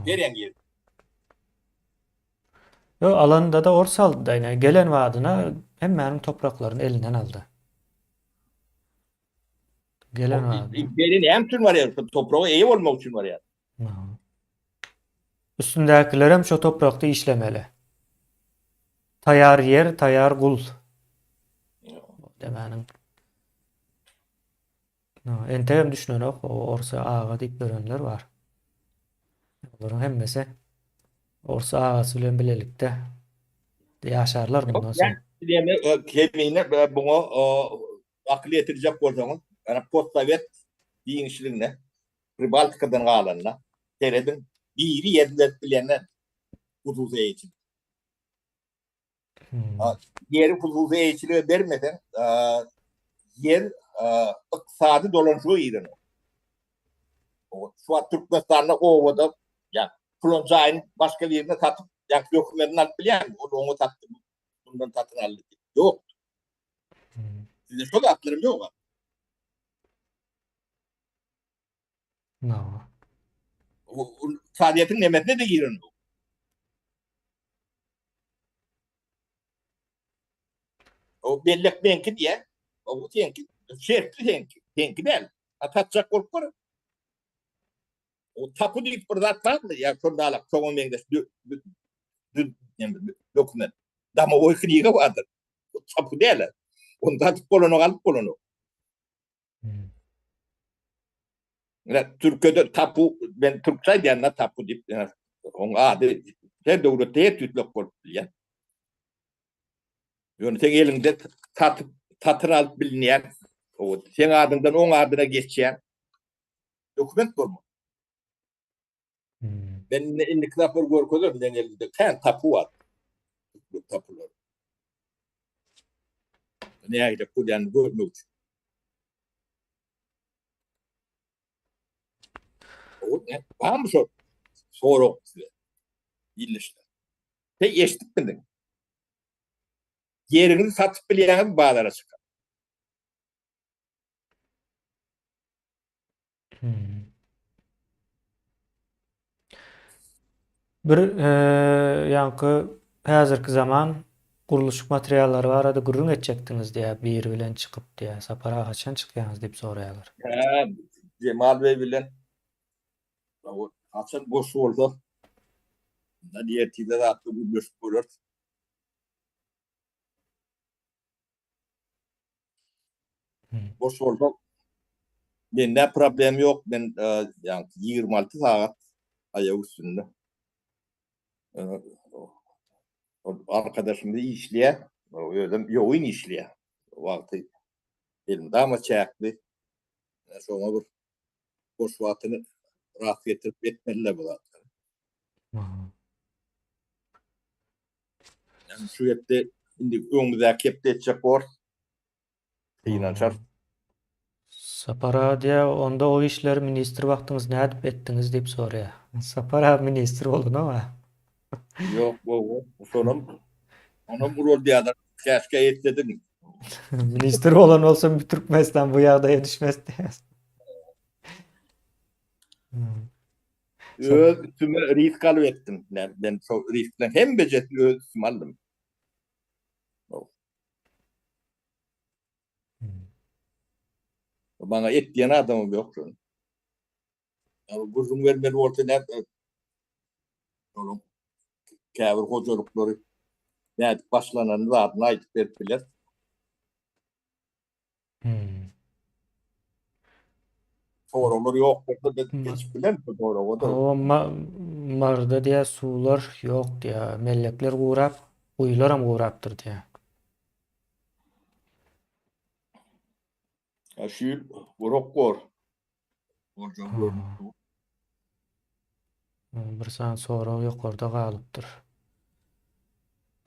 S2: Berýän ýer.
S1: Ýok, alanda-da ors aldy-da, ine, gelen badyna hemmäniň topraklaryny elinden aldy. Gelen badyna.
S2: Imperiýa näme üçin barýar? Şo topraga eýe bolmak üçin barýar.
S1: Üstündäkilerem şo toprakda işlemeli. Taýar ýer, taýar gul. Demäniň. Entegem düşünenok, o orsa aga diýip ýörenler bar. Olaryň hemmesi ors agasy bilen bilelikde ýaşarlar mundan soň.
S2: Diýme, kemine buňa akyl ýetirjek bolsaňyz, ýa postsowet giňişligine, Pribaltikadan galanyna serediň, biri ýer berip bilende hususy eýeçilik. Ýeri hususy eýeçilige bermeseň, ýer ykdysady dolanyşyga girenok. Şu wagt Türkmenistanda obada ýa pulan jaýyny başga birine satyp, ýa dokumentini alyp bilýärmi? Ol oňa satdy, bundan satyn aldy diýip. Ýok. Sizde şo zatlaram ýok.
S1: No.
S2: Ykdysadyýetiň nemesine-de girenok. O bellek meňki diýä. O seňki, şertli seňki. Seňki däl. Ha satjak bolup gör. O tapu diýip bir zat barmy? Ýa şonda şoňa meňzeş dokument. Domowoý kniga bardyr. O tapu däl. Onu satyp bolanok, alyp bolanok. Ine, Türkiýede tapu, men türkçe aýdýan-da tapu diýip, oň ady her döwletde her tüýtlek bolup bilýär. Ýöne seň eliňde satyp, satyn alyp bilinýän, o seň adyňdan oň adyna geçýän dokument bolmaly. Hmm. Men indi indiki sapar görkezerin, meň elimde kän tapu bar. Tapular. Nägile bolýanyny görmek üçin. Barmy şo sorag size? Illeşler. Sen eşidip bildiň. Ýeriňizi satyp bilýäňizmi bazara çykyp?
S1: Hmm. Bir e, ýaňky häzirki zaman gurluşyk materiallary barada gürrüň etjekdiňiz diýä biri bilen çykyp diýä Sapar aga haçan çykýaňyz diýip soraýarlar.
S2: Hä, Jemal beý bilen haçan boş bolsa, ondan ertirde zatda gürleşip göreris. Boş bolsa mende problem ýok. Men ýa 26 sagat aýak üstünde. Ol arkadaşymyz işleýär. Özem ýogyn işleýär. Wagty elmydama çäkli. Şoňa bir boş wagtyny rast getirip etmeliler bu zatlary. Yani şu hepde indi öňümizdäki hepde etjek bor. Synanyşar.
S1: Sapar aga diýýär, onda o işleri ministr wagtyňyz nädip etdiňiz diýip soraýar. Sapar aga ministr bolanok-a.
S2: Ýok, gowy. Şonam onam uraldýarlar. Käşgä etsediň.
S1: Ministr bolan bolsam Türkmenistan bu ýagdaýa düşmezdi.
S2: Öz üstüme risk alyp etdim. Men, men şo riskleň hemmejesini öz üstüme aldym. Maňa et diýen adamym ýok şony. Ýa gürrüň bermeli bolsa näme şonuň käbir hojalyklary nädip başlananyny zadyny aýdyp berip biler.
S1: Hmm.
S2: Soraglar ýok bolsa biz geçip bileris bu soraga-da.
S1: Hawa, Maryda diýýär suwlar ýok diýýär. Mellekler gurap, guýularam gurapdyr diýýär.
S2: Ha şu ýyl gurak bor. Boljagy görnüp dur.
S1: Bir sany sorag ýokarda galypdyr.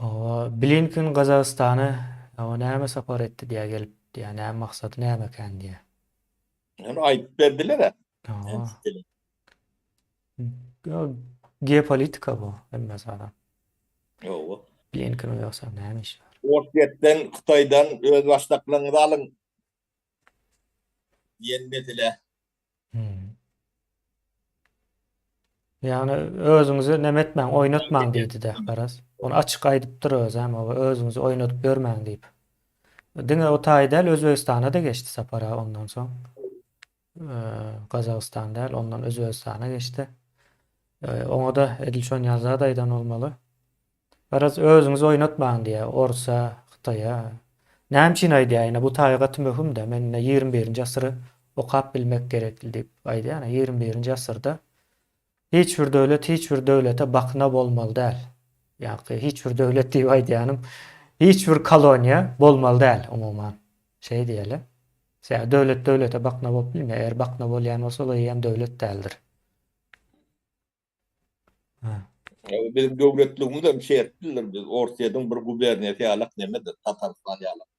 S1: Owa, Blinken Gazagystana owa näme sapar etdi diýä gelip diýä, näme maksady nämekän diýä.
S2: Ony aýdyp berdiler-ä.
S1: Owa. Geopolitika bu hemme zadam.
S2: Owa.
S1: Blinkeniň ýogsa näme işi bar?
S2: Orsýetden, Hytaýdan öz başdaklaryňyzy alyň. diýen mesele.
S1: Hmm. Ýagny özüňizi neme etmäň, oýnatmaň diýdi-de, garaz. Ony açyk aýdypdyr özem, oba özüňizi oýnadyp ýörmäň diýip. Diňe o taýy däl, Özbegistana-da geçdi Sapar aga ondan soň. Gazagystan däl, ondan Özbegistana geçdi. Oňa-da edil şony ýazat aýdan bolmaly. Garaz, özüňizi oýnatmaň diýýär, orsa, hytaýa. Näme üçin aýdýar ine bu taýy gaty möhüm-dä, men ine 21-nji asyry okap bilmek gerekli diýip aýdýan, 21-nji asyrda hiç bir döwlet hiç bir döwlete bakna bolmaly däl. Ýaňky hiç bir döwlet diýip aýdýanym, hiç bir koloniýa bolmaly däl umuman. Şeý diýeli. Sebäbi döwlet döwlete bakna bolup bilmeýär. Eger bakna bolýan bolsa, ol eýýäm döwlet däldir.
S2: Biziň döwletligimiz hem şertlidir. Biz Orsýetiň bir guberniýasy ýalak nemedir, Tatarystan ýalak.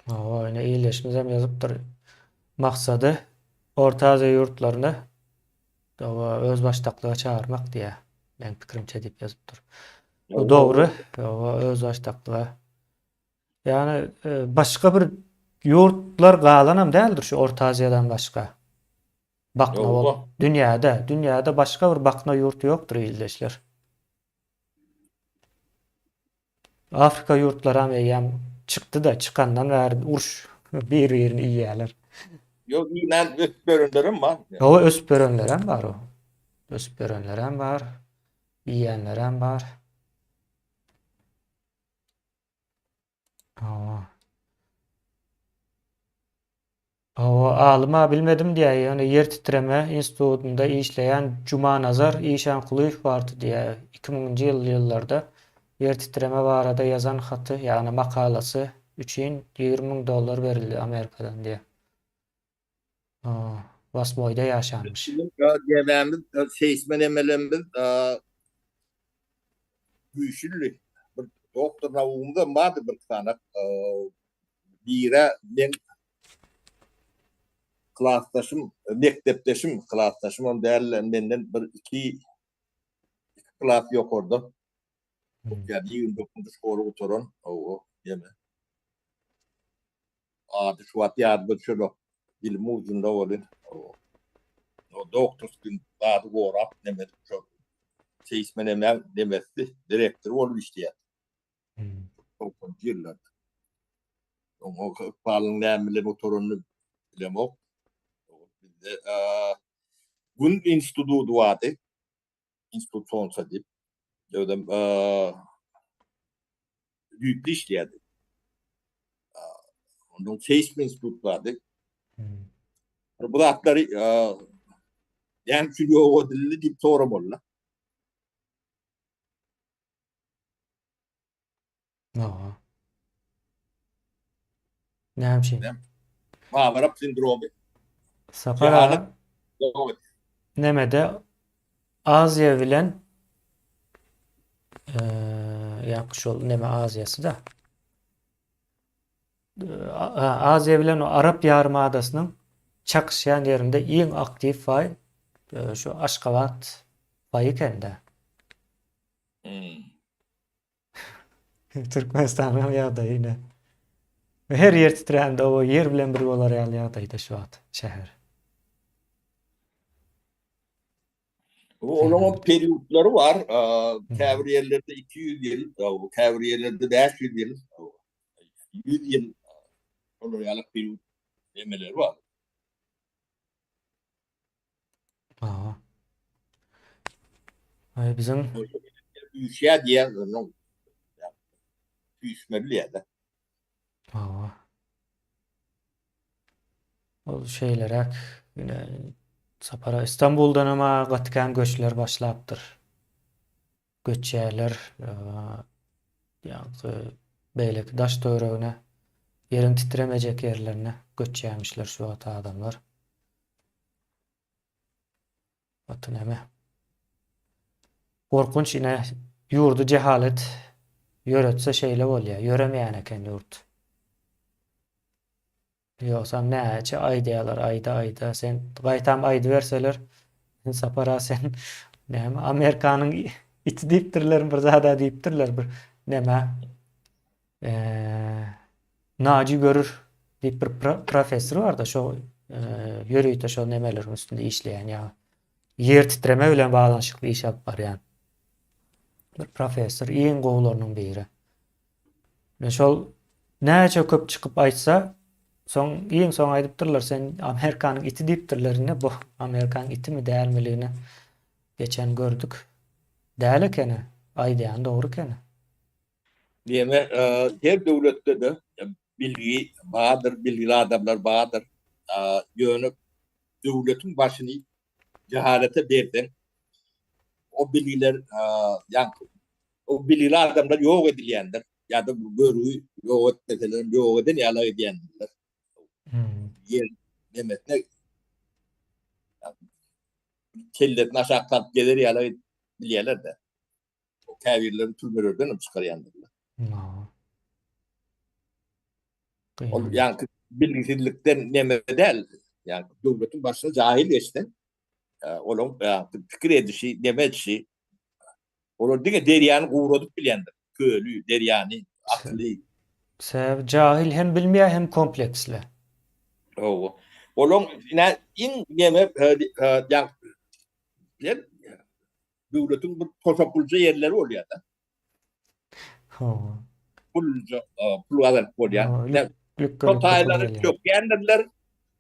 S1: Hawa, ine ildeşimiz hem ýazypdyr. Maksady Orta Aziýa ýurtlaryny özbaşdaklyga çagyrmak diýýär. Meň pikirimçe diýip ýazypdyr. Bu dogry, özbaşdaklyga. Ýagny e, başga bir ýurtlar galanam däldir şu Orta Aziýadan başga. Bakna bolup dünýäde, dünýäde başga bir bakna ýurt ýokdur ildeşler. Afrika ýurtlaram eýýäm çykdy-da, çykandan bäri uruş bir-birini iýýärler.
S2: Ýok, iýmän ösüp ýörenlerem bar.
S1: Hawa, ösüp ýörenlerem bar o. Ösüp ýörenlerem bar, iýýänlerem bar. Hawa. Hawa, alym-a bilmedim diýýär, ýöne ýer titreme institutynda işleýän Jumanazar Işankulyýew bardy diýýär, 2000-nji ýyllarda ýer titreme barada ýazan haty, ýagny makalasy üçin 20 müň dollar berildi Amerikadan diýýär. Wasmoýda ýaşanmyş.
S2: Biziň gebämiz, seýsme nemelerimiz güýçlüdi. Bir doktor naugymyzam bardy bir sany. Bire men klasdaşym, mekdepdeşim, klasdaşymam däl, menden bir iki iki klas ýokarda. Ýa 29-njy şkoly gutaran, o ýene. Ady şu wagt ýadyma düşenok. Dilim ujunda welin. O doktorskiý zady gorap neme edip şo seýsme nemäň nemesi direktory bolup işleýär. Togsanjy ýyllarda. Oň ykbalynyň näme bilen gutaranyny bilemok. Bizde Gün instituty bardy. Institut Solnsa diýip. Özem düýpli işleýärdi. Ondan seýsmi institut bardy. Bu zatlary näme üçin ýok edildi diýip soramaly.
S1: Hawa. Näme üçin?
S2: Babarap sindromy.
S1: Sapar aga nemede Aziýa bilen ýa şol neme Aziýasy da. Aziýa bilen Arap ýarym adasynyň çakyşýan ýerinde iň aktiw faý şu Aşgabat faýy ekende.
S2: Hmm.
S1: Türkmenistanyň ýagdaýy ine. Her ýer titrände o ýer bilen bir bolar ýaly ýagdaýda şu wagt şäher.
S2: Olaryň hem periodlary bar. Käbir ýerlerde 200 ýyl, käbir ýerlerde 500 ýyl, 100 ýyl olar ýaly period nemeleri bar.
S1: Aha. Aý biziň
S2: Üýşýär diýýär, onuň üýşmeli diýýär-de.
S1: Hawa. Ol şeýleräk ine Sapara Istanbuldan hem gaty kän göçler başlapdyr. Göçýärler. Ýa-da beýleki daş töweregine ýeriň titremejek ýerlerine göçýärmişler şu wagt adamlar. Gaty näme? Gorkunç ine ýurdy jehalet ýöretse şeýle bolýar. Ýöremeýän eken ýurt. Ýogsam näçe aýdýarlar aýda aýda sen gaýtam aýdyberseler Sapar aga sen näme Amerikanyň iti diýipdirler bir zada diýipdirler bir näme Naji görür diýip bir professor barda şo. Ýörite şol nemeleriň üstünde işleýän ýa ýer titreme bilen baglanyşykly iş alyp barýan bir professor, iň gowularynyň biri. Ine şol näçe köp çykyp aýtsa, soň iň soň aýdypdyrlar, sen Amerikanyň iti diýipdirler indi bu Amerikanyň itimi dälmiligini geçen gördük. Däl ekeni, aýdýany dogry ekeni.
S2: Diýme, her döwletde-de bilgi bardyr, bilgili adamlar bardyr. Ýöne döwletiň başyny jehalete berseň, o bilgiler ýaňky o bilgili adamlar ýok edilýändir ýa-da görgi ýok etmeseler hem ýok eden ýaly edýändirler. Ýer nemesine kellesini aşak salyp gezer ýaly bilýärler-de. Käbirlerini türmelerden hem çykarýandyrlar. Ol ýaňky bilgisizlikden neme däl, ýaňky döwletiň başyna jahil geçse, olaň ýaňky pikir edişi, neme edişi, olar diňe derýany guradyp bilýändir, köli, derýany, akyly.
S1: Sebäbi jahil hem bilmeýär, hem kompleksli.
S2: Hawa. Olaň ine iň neme ýaňky döwletiň bir toşapulja ýerleri bolýar-da.
S1: Hawa.
S2: Pulja, pul gazanyp bolýar. Şo taýlary çökýändirler.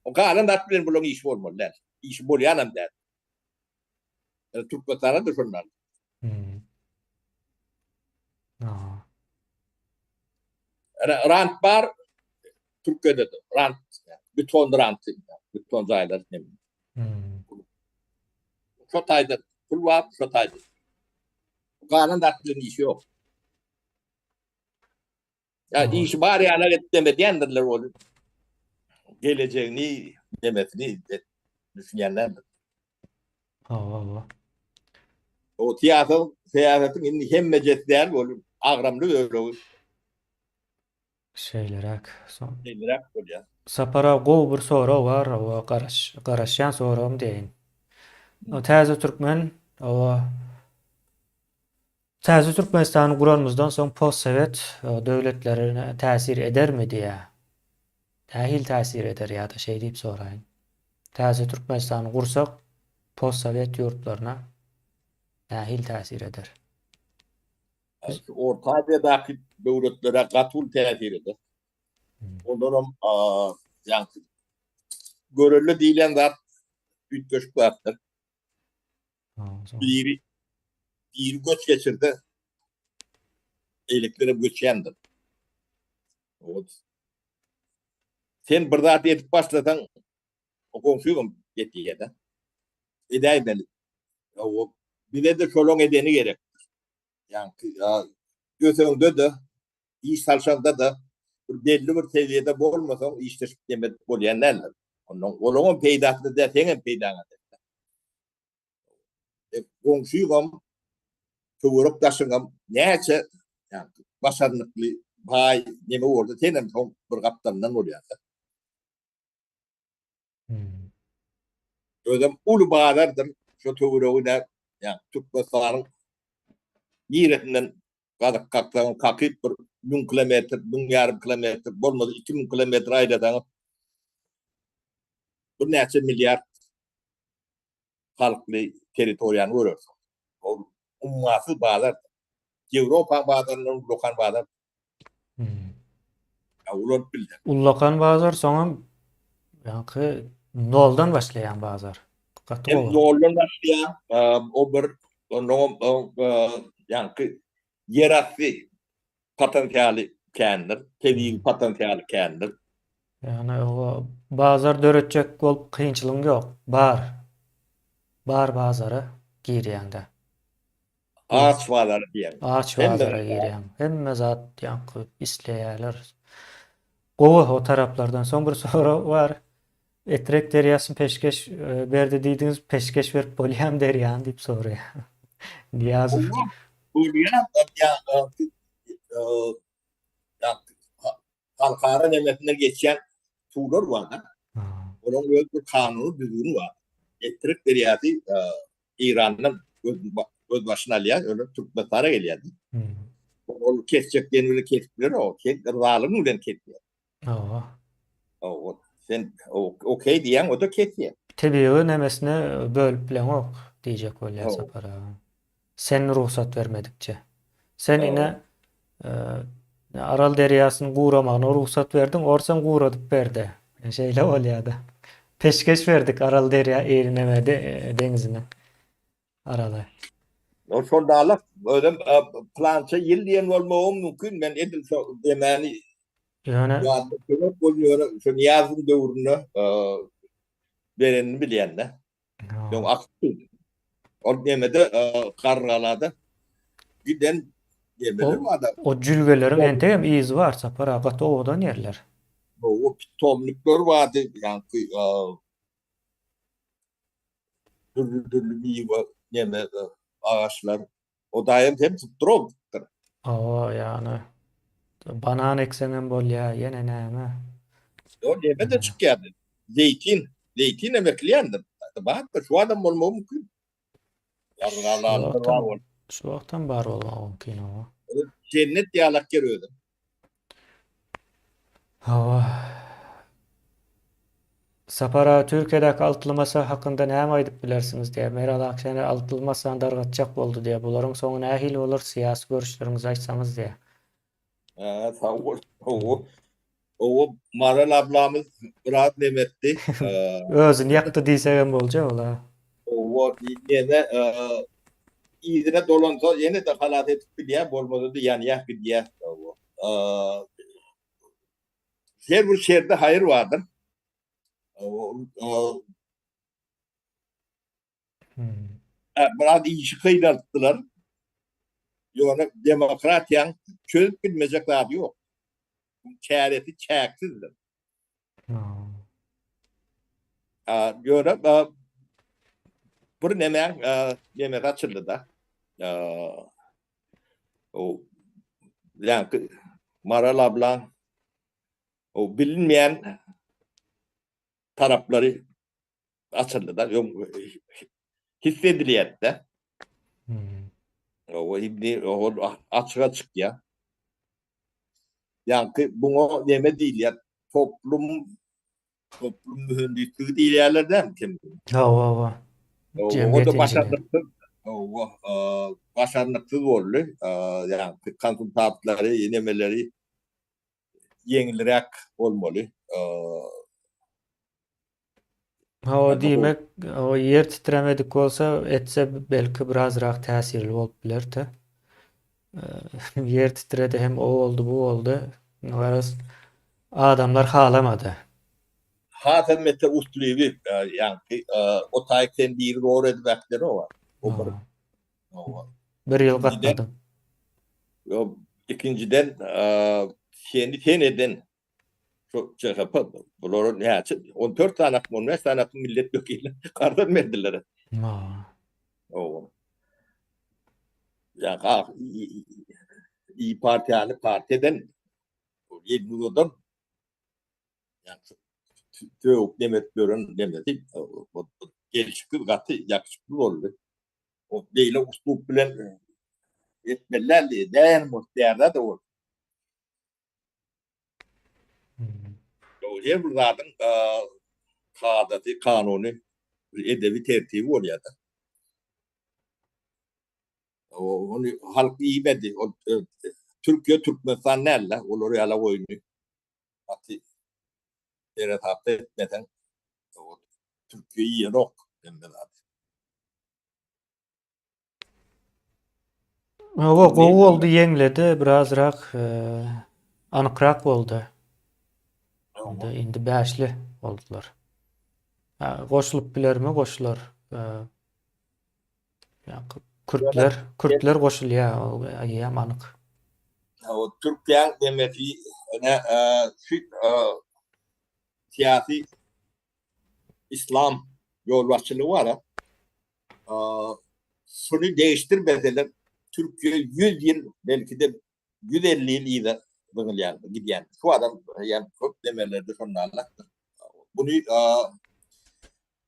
S2: O galan zat bilen bularyň işi bolmaly däl. Işi bolýanam däl. Türkmenistanda da şondan.
S1: Hmm.
S2: Rant bar Türkiýede de. Rant, beton ranty, beton jaýlar.
S1: Hmm.
S2: Şo taýda pul bar, şo taýda. Galan zat bilen işi ýok. Ya işi bar ýaly edip demedýändirler ol. Gelejegini, demesini düşünýänlerdir.
S1: Hawa, hawa.
S2: O syýasat, syýasatyň indi hemmejesi däl ol agramly bölegi.
S1: Şeýleräk. Soň.
S2: Şeýleräk bolýar.
S1: Sapar aga gowy bir sorag bar, owa garaş garaşýan soragym diýeýin. O Täze Türkmen owa Täze Türkmenistany guranymyzdan soň postsowet döwletlerine täsir edermi diýýär. Nähili täsir eder ýa-da şeý diýip soraýyn. Täze Türkmenistany gursak postsowet ýurtlaryna nähili täsir eder?
S2: Orta Aziýadaky döwletlere gaty uly täsir eder. Olaram ýaňky görelde diýlen zat üýtgeşik zatdyr. Biri biri göç geçirse beýlekilerem göçýändir. Sen bir zat edip başlasaň O goňşyňam etýär-de. Edäýmeli. O bize-de şolaň edeni gerekdir. Ýaňky öseňde-de, iş salşaňda-da bir belli bir sewiýede bolmasaň işleşip neme edip bolýan däldir. Ondan olaňam peýdasyna däl, seňem peýdaňa däl. E, goňşyňam, töwerek daşyňam näçe ýaňky başarnykly, baý neme bolsa senem şoň bir gapdalyndan bolýaň-da. Özem uly bazardyr. Şo töweregi nä, ýa Türkmenistanyň niresinden gazyp kaksaň kakyp bir 1000 kilometr, 1500 kilometr, bolmasa 2000 kilometr aýlasaňyz birnäçe milliard halkly territoriýany görersiň. Ol ummasyz bazar. Ýewropa bazaryndan ullakan bazar.
S1: Hmm.
S2: Ya ulanyp bildi.
S1: Ullakan bazar soňam ýaňky noldan başlaýan bazar. Gaty
S2: Hem
S1: gowy.
S2: noldan başlaýan, o bir ondan ýaňky ýerasty potensialy kändir, tebigy potensialy kändir.
S1: Ýagny o bazar döretjek bolup kynçylygyň ýok. Bar. Bar bazara girýäňdä.
S2: Aç bazara diýýäň.
S1: Aç bazara girýäň. Hemme zat ýaňky isleýärler. Gowy o taraplardan. Soň bir sorag bar. Etrek derýasyny peşgeş berdi diýdiňiz, peşgeş berip bolýamy derýany diýip soraýar. Nyýazow.
S2: Bolýar, halkara nemesinden geçýän suwlar bar. Olaryň öz bir kanuny düzgüni bar. Etrek derýasy Eýrandan gözbaşyny alýar, ýöne Türkmenistana gelýär. Ol kesjek diýen bilen kesip bilenok, sen ryzalygyň bilen kesýär.
S1: Hawa.
S2: Hawa. Sen okey diýýäň, o-da kesýär.
S1: Tebigy nemesine bölüp bileňok diýjek bolýar Sapar aga. Sen rugsat bermedikçe. Sen ine Aral derýasynyň guramagyna rugsat berdiň, orsam guradyp berdi. Şeýle bolýar-da. Peşgeş berdik Aral derýa neme deňzine. Arala.
S2: Ol şol dalak özem plança ýyl diýen bolmagam mümkin. Men edil şo demäni
S1: Ýöne
S2: ýadymda kömek bol ýöne şo Nyýazowyň döwründe berenini bilýän-de. Öň akyp durdy. Ol nemede Garrygalada giden demeler bar-da.
S1: O jülgeleriň entegem yzy bar Sapar aga, gaty owadan ýerler.
S2: O pitomnikler bardy, ýaňky dürli-dürli miwe neme agaçlar. O daýym hem tutdurypdyr.
S1: Hawa, ýagny banan ekseňem bolýar, ýene näme.
S2: Ýok, neme-de çykýardy. Zeýtin, zeýtin hem ekilýändir. Bardyr, şu adam bolmagy mümkin.
S1: Şu wagtam bar bolmagy mümkin, hawa.
S2: Jennet ýalak ýer özi.
S1: Hawa. Sapar aga Türkiýedäki altyly masa hakynda näme aýdyp bilersiňiz diýýär. Meral Akşener altyly masany dargatjak boldy diýýär. Bularyň soňy nähili bolar syýasy görüşleriňizi aýtsaňyz diýýär.
S2: Hä, sag bol. Hawa. Hawa, Maral ablamyz biraz neme etdi.
S1: Özüni ýakdy diýsegem boljak ol-a.
S2: Hawa, neme, yzyna dolansa ýene-de halas edip bilýär, bolmasa-da ýanýar gidýär. Hawa. Her bir şerde haýyr bardyr. Biraz işi kynaltdylar. Ýöne demokratiýaň çözüp bilmejek zady ýok. Çäresi çäksizdir. Ýöne bir nemäň nemesi açyldy-da. O ýaňky Maral ablaň o bilinmeýän taraplary açyldy-da, öň his edilýärdi-de.
S1: Hmm.
S2: O indi ol açyga çykýar. Ýaňky buňa neme diýilýär? Toplum Toplum mühendisligi diýýärler dämi kim?
S1: Hawa, hawa.
S2: Jemgyýet inženeri. Hawa, başarnyksyz boldy. Ýagny konsultantlary, nemeleri ýeňilräk bolmaly.
S1: Hawa, diýmek, ýer titremedik bolsa, etse belki birazrak täsirli bolup bilerdi. Ýer titredi hem o boldy, bu boldy. Garaz, adamlar halamady.
S2: Hasam beter uslyby, ýaňky o taýy sen biri zor edip äkidenoga. O bir.
S1: Hawa. Bir ýyl gatnadyň.
S2: Ýok, ikinjiden seni sen eden şu CHP bulara näçe 14 sany, 15 sany milletvekili garzan berdiler.
S1: Ha.
S2: Hawa. Ya İyi Partiýany partiýadan elini uzadan sögüp nemet ýören nemesi gelşiksiz gaty ýakşykly boldy. O beýle uslup bilen etmeli däldi. Edäýen bolup bärde-de ol. Her bir zadyň kadasy, kanuny, edebi tertibi bolýar-da. Ony halk iýmedi. Ol Türkiýe Türkmenistan däl-de, olar ýaly oýny gaty seresaply etmeseň, Türkiýe iýenok hemme zady.
S1: Hawa, gowy boldy, ýeňledi, birazrak anykrak boldy. Indi indi bäşli boldular. Goşulyp bilermi? Goşular. Kürtler, kürtler goşulýar, ol eýýäm anyk.
S2: Hawa, Türkiýäň demesi, ine, şu syýasy islam ýolbaşçylygy bar. Şuny degişdirmeseler Türkiýe 100 ýyl belki-de 150 ýyl yza zyňylýar, gidýär. Şu adam ýa köp demelerde şonda alakdyr. Buny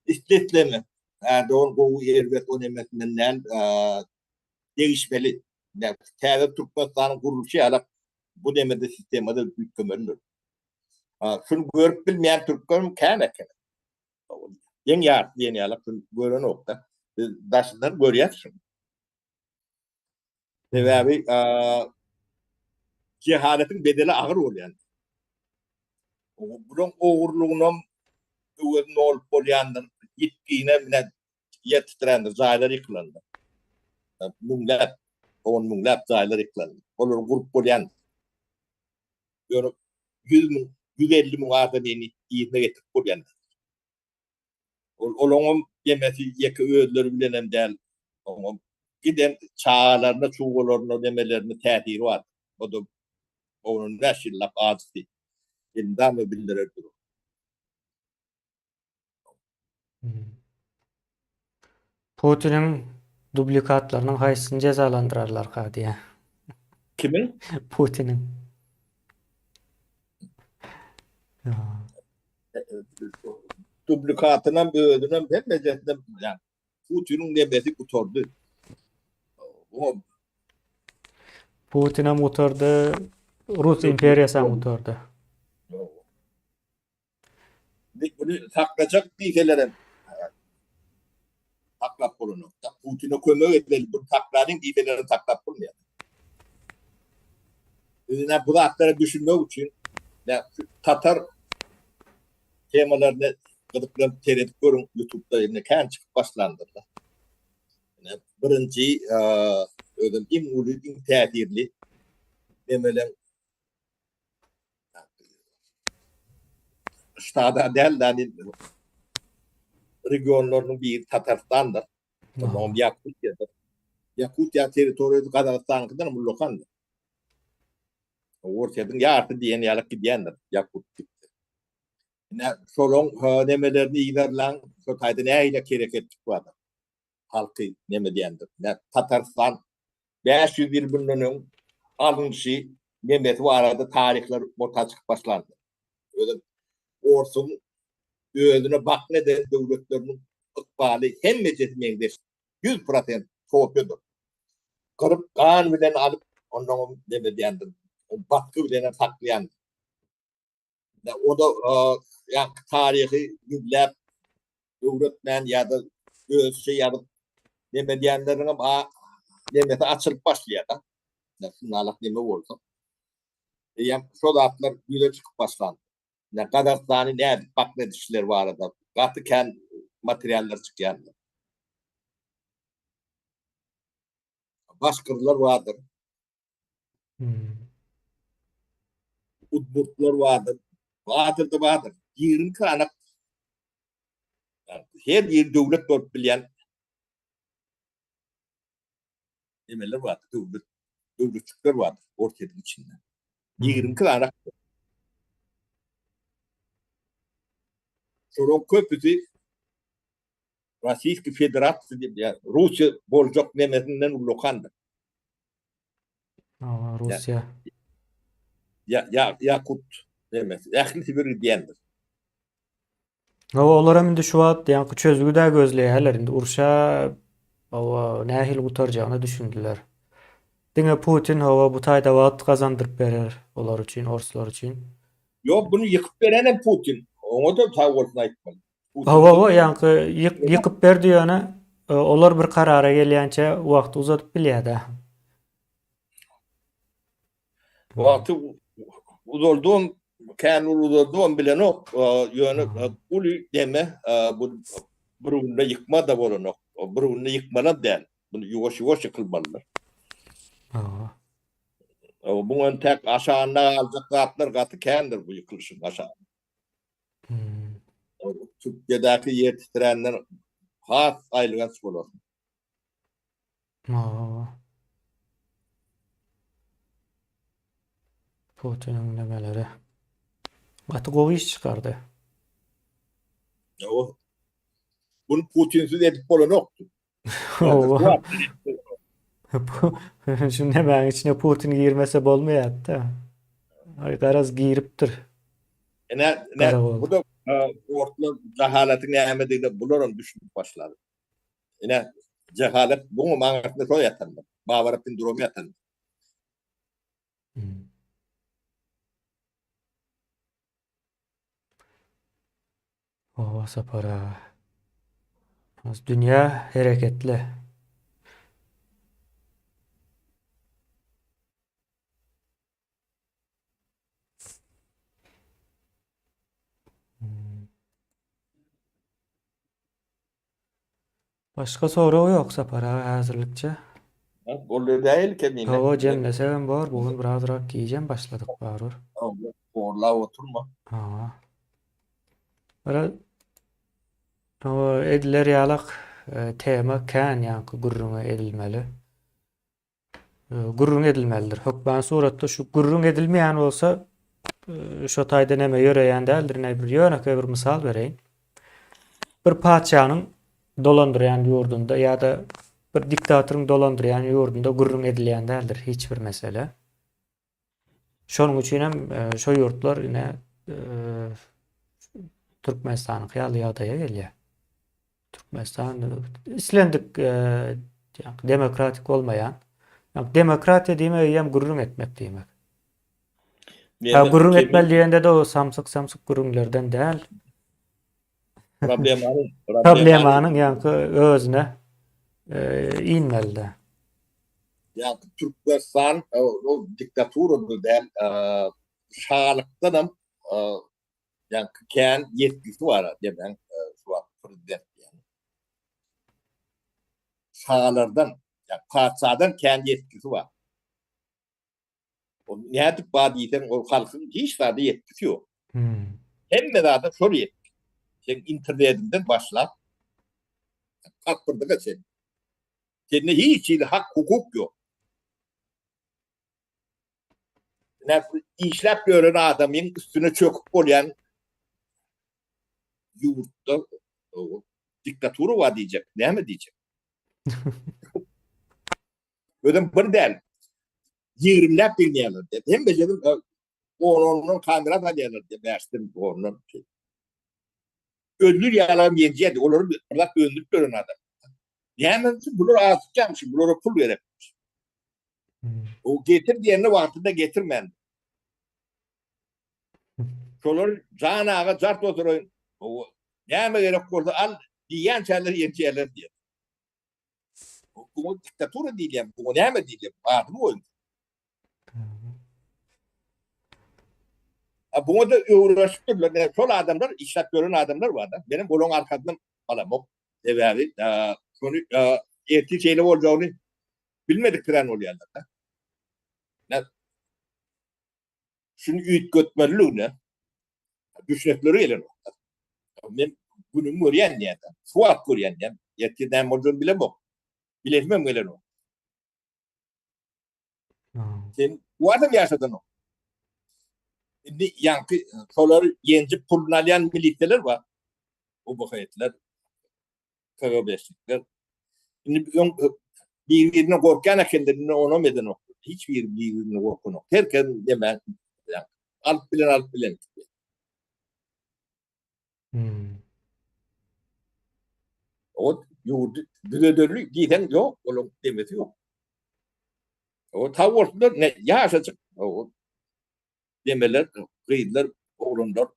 S2: isle-isleme Erdogan gowy erbet o nemesinden däl degişmeli. Täze Türkmenistanyň gurluşy ýalak bu nemede sistemada üýtgemelidir. Şuny görüp bilmeýän türklerim kän eken. Deň ýarysy diýen ýaly şuny görenok-da. Biz daşyndan görýäs şuny. Sebäbi jehaletiň bedeli agyr bolýan. Bulaň ogurlygynam öwezini dolup bolýandyr. Ýitgine bilen ýer titrändir, jaýlar ýykylandyr. Müňläp, on müňläp jaýlar ýykylandyr. Olary gurup bolýandyr. Ýöne 100 müň, 150 müň adamyny yzyna getirip bolýandyr. Ol olaňam demesi ýeke özleri bilenem däl. Oňam giden çagalaryna, çugalaryna, nemelerine täsiri bar. O-da 15 ýyllap ajysy elmydama bildirer durur.
S1: Putiniň dublikatlarynyň haýsysyny jezalandyrarlarka diýýär.
S2: Kimiň?
S1: Putiniň.
S2: Dublikatynam, özünem, hemmejesinem, ýa Putiniň nemesi gutardy. O
S1: Putinem gutardy, Rus imperiýasam gutardy.
S2: Muny saklajak diýselerem saklap bolanok. Putine kömek edeli, bunu saklalyň diýselerem saklap bolmaýar. Ine bu zatlara düşünmek üçin tatar temalaryny gyzyklanyp seredip görüň YouTube'da indi kän çykyp başlandyrlar. Ine birinji özüm iň uly, iň täsirli nemeleň ştada däl däl regionlarynyň biri Tatarstandyr. Ondan Ýakutiýadyr. Ýakutiýa territoriýasy Gazagystanyňkydan ullakandyr. Orsýetiň ýarysy diýen ýaly gidýändir Ýakut gitdi. Ine şolaň nemelerini yzarlaň, şo taýda nähili hereketlik bardyr. Halky neme diýendir. Ine Tatarystan 500 ýyl bundan öň alynşy nemesi barada taryhlar orta çykyp başlandy. Özem orsuň özüne bakna eden döwletleriniň ykbaly hemmejesi meňzeş. 100% kopýadyr. Gyryp gan bilen alyp, ondan neme diýendir. Basgy bilen saklaýandyr. O da ýa taryhy gizläp öwretmän ýa-da özçe ýazyp neme diýenleriň hem a nemesi açylyp başlaýar-da. Şunalak neme bolsa. Eýýäm şo zatlar ýüze çykyp başlandy. Ine Gazagystany nädip bakna edişleri barada gaty kän materiallar çykýandyr. Başgyrlar bardyr. Hmm. Udmurtlar bardyr. Bardyr-da bardyr. 20 sany her bir döwlet bolup bilýän nemeler bardyr, döwlet, döwletçikler bardyr Orsýetiň içinde. 22 sany. Şolaryň köpüsi Rossiýski Federasiýa diýip, ýa Russiýa boljak nemesinden ullakandyr.
S1: Hawa, Russiýa.
S2: Ýa ýa Ýakut nemesi, ählisi bir gidýändir.
S1: Hawa, olar hem indi şu wagt ýaňky çözgüd-ä gözleýärler. Indi urşa hawa, nähili gutarjagyna düşündiler. Diňe Putin hawa bu taýda wagt gazandyryp berer olar üçin, orslar üçin.
S2: Ýok, buny ýykyp beren hem Putin. Oňa-da sag bolsun aýtmaly.
S1: Hawa, hawa, ýaňky ýykyp berdi ýöne olar bir karara gelýänçä wagty uzadyp bilýär-dä.
S2: Wagty uzaldybam, kän uly uzaldybam bilenok, ýöne uly deme bu bir günde ýykma-da bolanok. Bir günde ýykmalam däl. Bunu ýuwaş-ýuwaş ýykylmalydyr.
S1: Hawa.
S2: Muň entäk aşagynda galjak zatlar gaty kändir bu ýykylyşyň aşagynda.
S1: Hmm.
S2: Türkiýedäki ýer titränden has aýylganç bolar.
S1: Hawa. Putiniň nemeleri. Gaty gowy iş çykardy.
S2: Hawa. Bunu Putinsiz edip bolanokdy.
S1: Hawa. Şu nemäň içine Putin girmese bolmaýardy-da. Aý garaz giripdir.
S2: Ine, ine bu da ortlar jahalatyň nämedigine bularam düşünip başlady. Ine, jahalat buň aňyrsynda şo ýatandyr. Babara sindromy ýatandyr. Hmm.
S1: Oba Sapar aga. Dünýä hereketli. Başga sorag ýok Sapar aga häzirlikçe.
S2: Boldy däl kemine.
S1: Hawa jemlesegem bor bu gün birazrak gijem başladyk barybir.
S2: Horlap oturma.
S1: Hawa. Biraz hawa ediler ýalak tema kän ýaňky gürrüňe edilmeli. Gürrüň edilmelidir. Hökmany suratda şu gürrüň edilmeýän bolsa, şo taýda neme ýöreýän däldir. Ine bir ýönekeý bir mysal bereýin. Bir patyşanyň dolandyrýan ýurdunda ýa-da bir diktatoryň dolandyrýan ýurdunda gürrüň edilýän däldir hiç bir mesele. Şonuň üçin hem şo ýurtlar ine Türkmenistanyňky ýaly ýagdaýa gelýär. Türkmenistan islendik demokratik bolmaýan. Demokratiýa diýmek hem gürrüň etmek diýmek. Ha gürrüň etmeli diýende-de o samsyk-samsyk gürrüňlerden däl.
S2: Problemanyň
S1: problemanyň ýaňky özüne inmeli-de.
S2: Ýaňky Türkmenistan o diktatura däl, şalykdanam ýaňky kän ýetgisi bar demäň şu wagt prezident diýen. Şalardan, ýa patyşadan kän ýetgisi bar. Ol nädip bar diýseň, ol halkyň hiç zada ýetgisi ýok. Hemme zada şol ýetgi. Seň internetiňden başlap pasportyňa çenli. Sende hiç hili hak hukuk ýok. Näp işläp ýören adamyň üstüne çöküp bolýan ýurtda diktatura bar diýjek, näme diýjek? Özem bir däl. Ýigrimläp diňleýärler diýip. Hemme ýeriň on-ondan kamera salýarlar diýip, bäşden ondan. Öldür ýalam ýenjedi, olary bir zat öndürip beren adam. Näme üçin bular azykýamyş, bulara pul gerekmiş. O getir diýende wagtynda getirmän. Şolar jan aga jart oturaýyn. Näme gerek bolsa al diýýänçäler ýetýärler diýip. Buňa diktatura diýilýär, buňa näme diýilýär? Adyny goýuň. A buňa da öwrenişipdirler. Näme şol adamlar işläp ýören adamlar bar-da. Menem olaryň arkasyndan galamok. Sebäbi şony ertir şeýle boljagyny bilmedik kiran bolýarlar-da. Şuny üýtgetmeliligine düşünesleri gelenok. Men günümi görýän diýýär. Şu wagt görýän diýýär. Ertir näme boljagyny bilemok. Bilesimem gelenok. Sen bu adam ýaşadanok. Indi ýaňky şolary ýenjip puluny alýan milisiýalar bar. OBH-ler. KGB-şnikler. Indi öň bir-birine gorkýan ekenler, indi onam edenok. Hiç biri bir-birine gorkanok. Her kes demän, alyp bilen alyp bilen.
S1: Hmm.
S2: O ýurdy düzederli diýseň ýok, olaň demesi ýok. O sag bolsunlar, ne ýaşajyk o demeler, gyzlar, oglanlar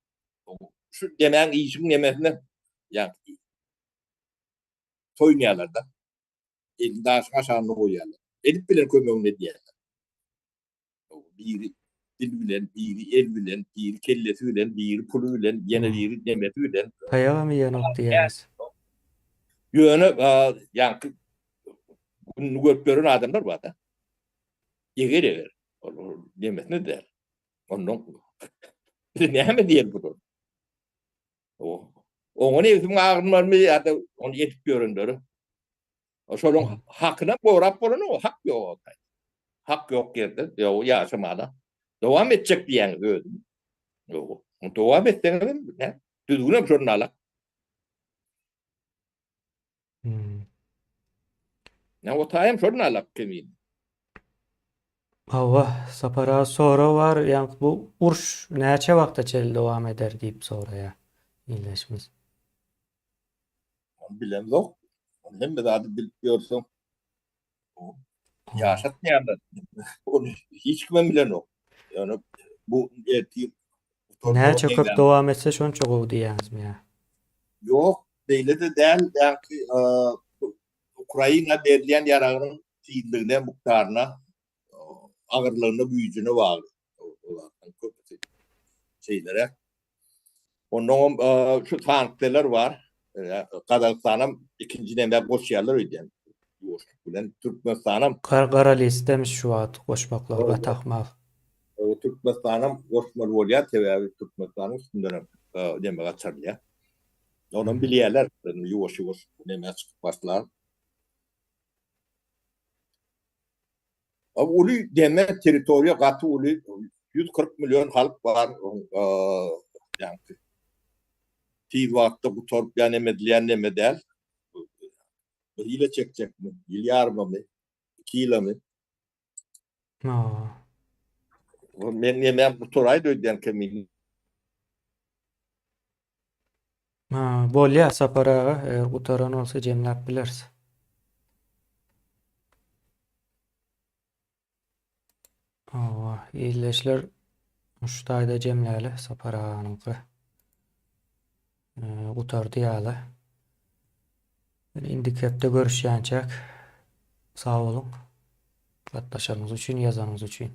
S2: şu demäň işiň nemesine ýa toýunýarlar-da. Elini daşyň aşagyna goýýarlar. Edip bilen kömegini edýärler. Biri dil bilen, biri el bilen, biri kellesi bilen, biri puly bilen, ýene biri nemesi bilen.
S1: Taýagam iýenok diýýäňiz.
S2: Ýöne ýaňky gününi görüp ýören adamlar bar-da. Eger-eger ol nemesine däl. Ondan biz näme diýeli bular? Oňa nebsiň agyrmarmy ýa-da ony edip ýörenleri? Şolaryň hakyna gorap bolanok, hak ýok. Hak ýok ýerde, ýok ýaşamana. Dowam etjek diýýäňiz özüň. Ýok. Dowam etseňiz hem ne? Düzgünem şonda alak.
S1: Hmm.
S2: Ne o taýam şonda alak kemin.
S1: Hawa, Sapar aga sorag bar, ýaňky bu uruş näçe wagta çenli dowam eder diýip soraýar ildeşimiz.
S2: Ony bilemzok. Ony hemme zady bilip ýörseň, ýaşatmaýarlar. Ony hiç kimem bilenok. Ýöne bu ertir
S1: Näçe köp dowam etse şonça gowy diýýäňizmi ýa?
S2: Ýok, beýle-de däl, ýaňky Ukraina berilýän ýaragyň tizligine, mukdaryna, agyrlygyna, güýjüne bagly. Olaryň köpüsi şeýleräk. Onnoňam şu sanksiýalar bar. Gazagystanam ikinji neme goşýarlar öýdýän. Ýuwaşlyk bilen Türkmenistanam.
S1: Gara listemiş şu wagt goşmaklary gaty ahmal.
S2: Türkmenistanam goşmaly bolýar, sebäbi Türkmenistanyň üstündenem neme gaçarylýar. Onam bilýärler, ýuwaş-ýuwaş neme çykyp başlar. Uly deme territoriýa gaty uly 140 million halk bar. Ýaňky tiz wagtda gutaryp ýa neme edilýän neme däl. Bir ýyla çekjekmi, ýyl ýarymamy, iki ýylamy? Men nemem gutaraýdy öýdýän kemini.
S1: Ha, bolýar Sapar aga, eger gutaran bolsa jemläp bileris. Hawa, ildeşler şu taýda jemläli Sapar aganyňky. Gutardy ýaly. Indiki hepde görüşýänçäk sag boluň. Gatnaşanyňyz üçin, ýazanyňyz üçin.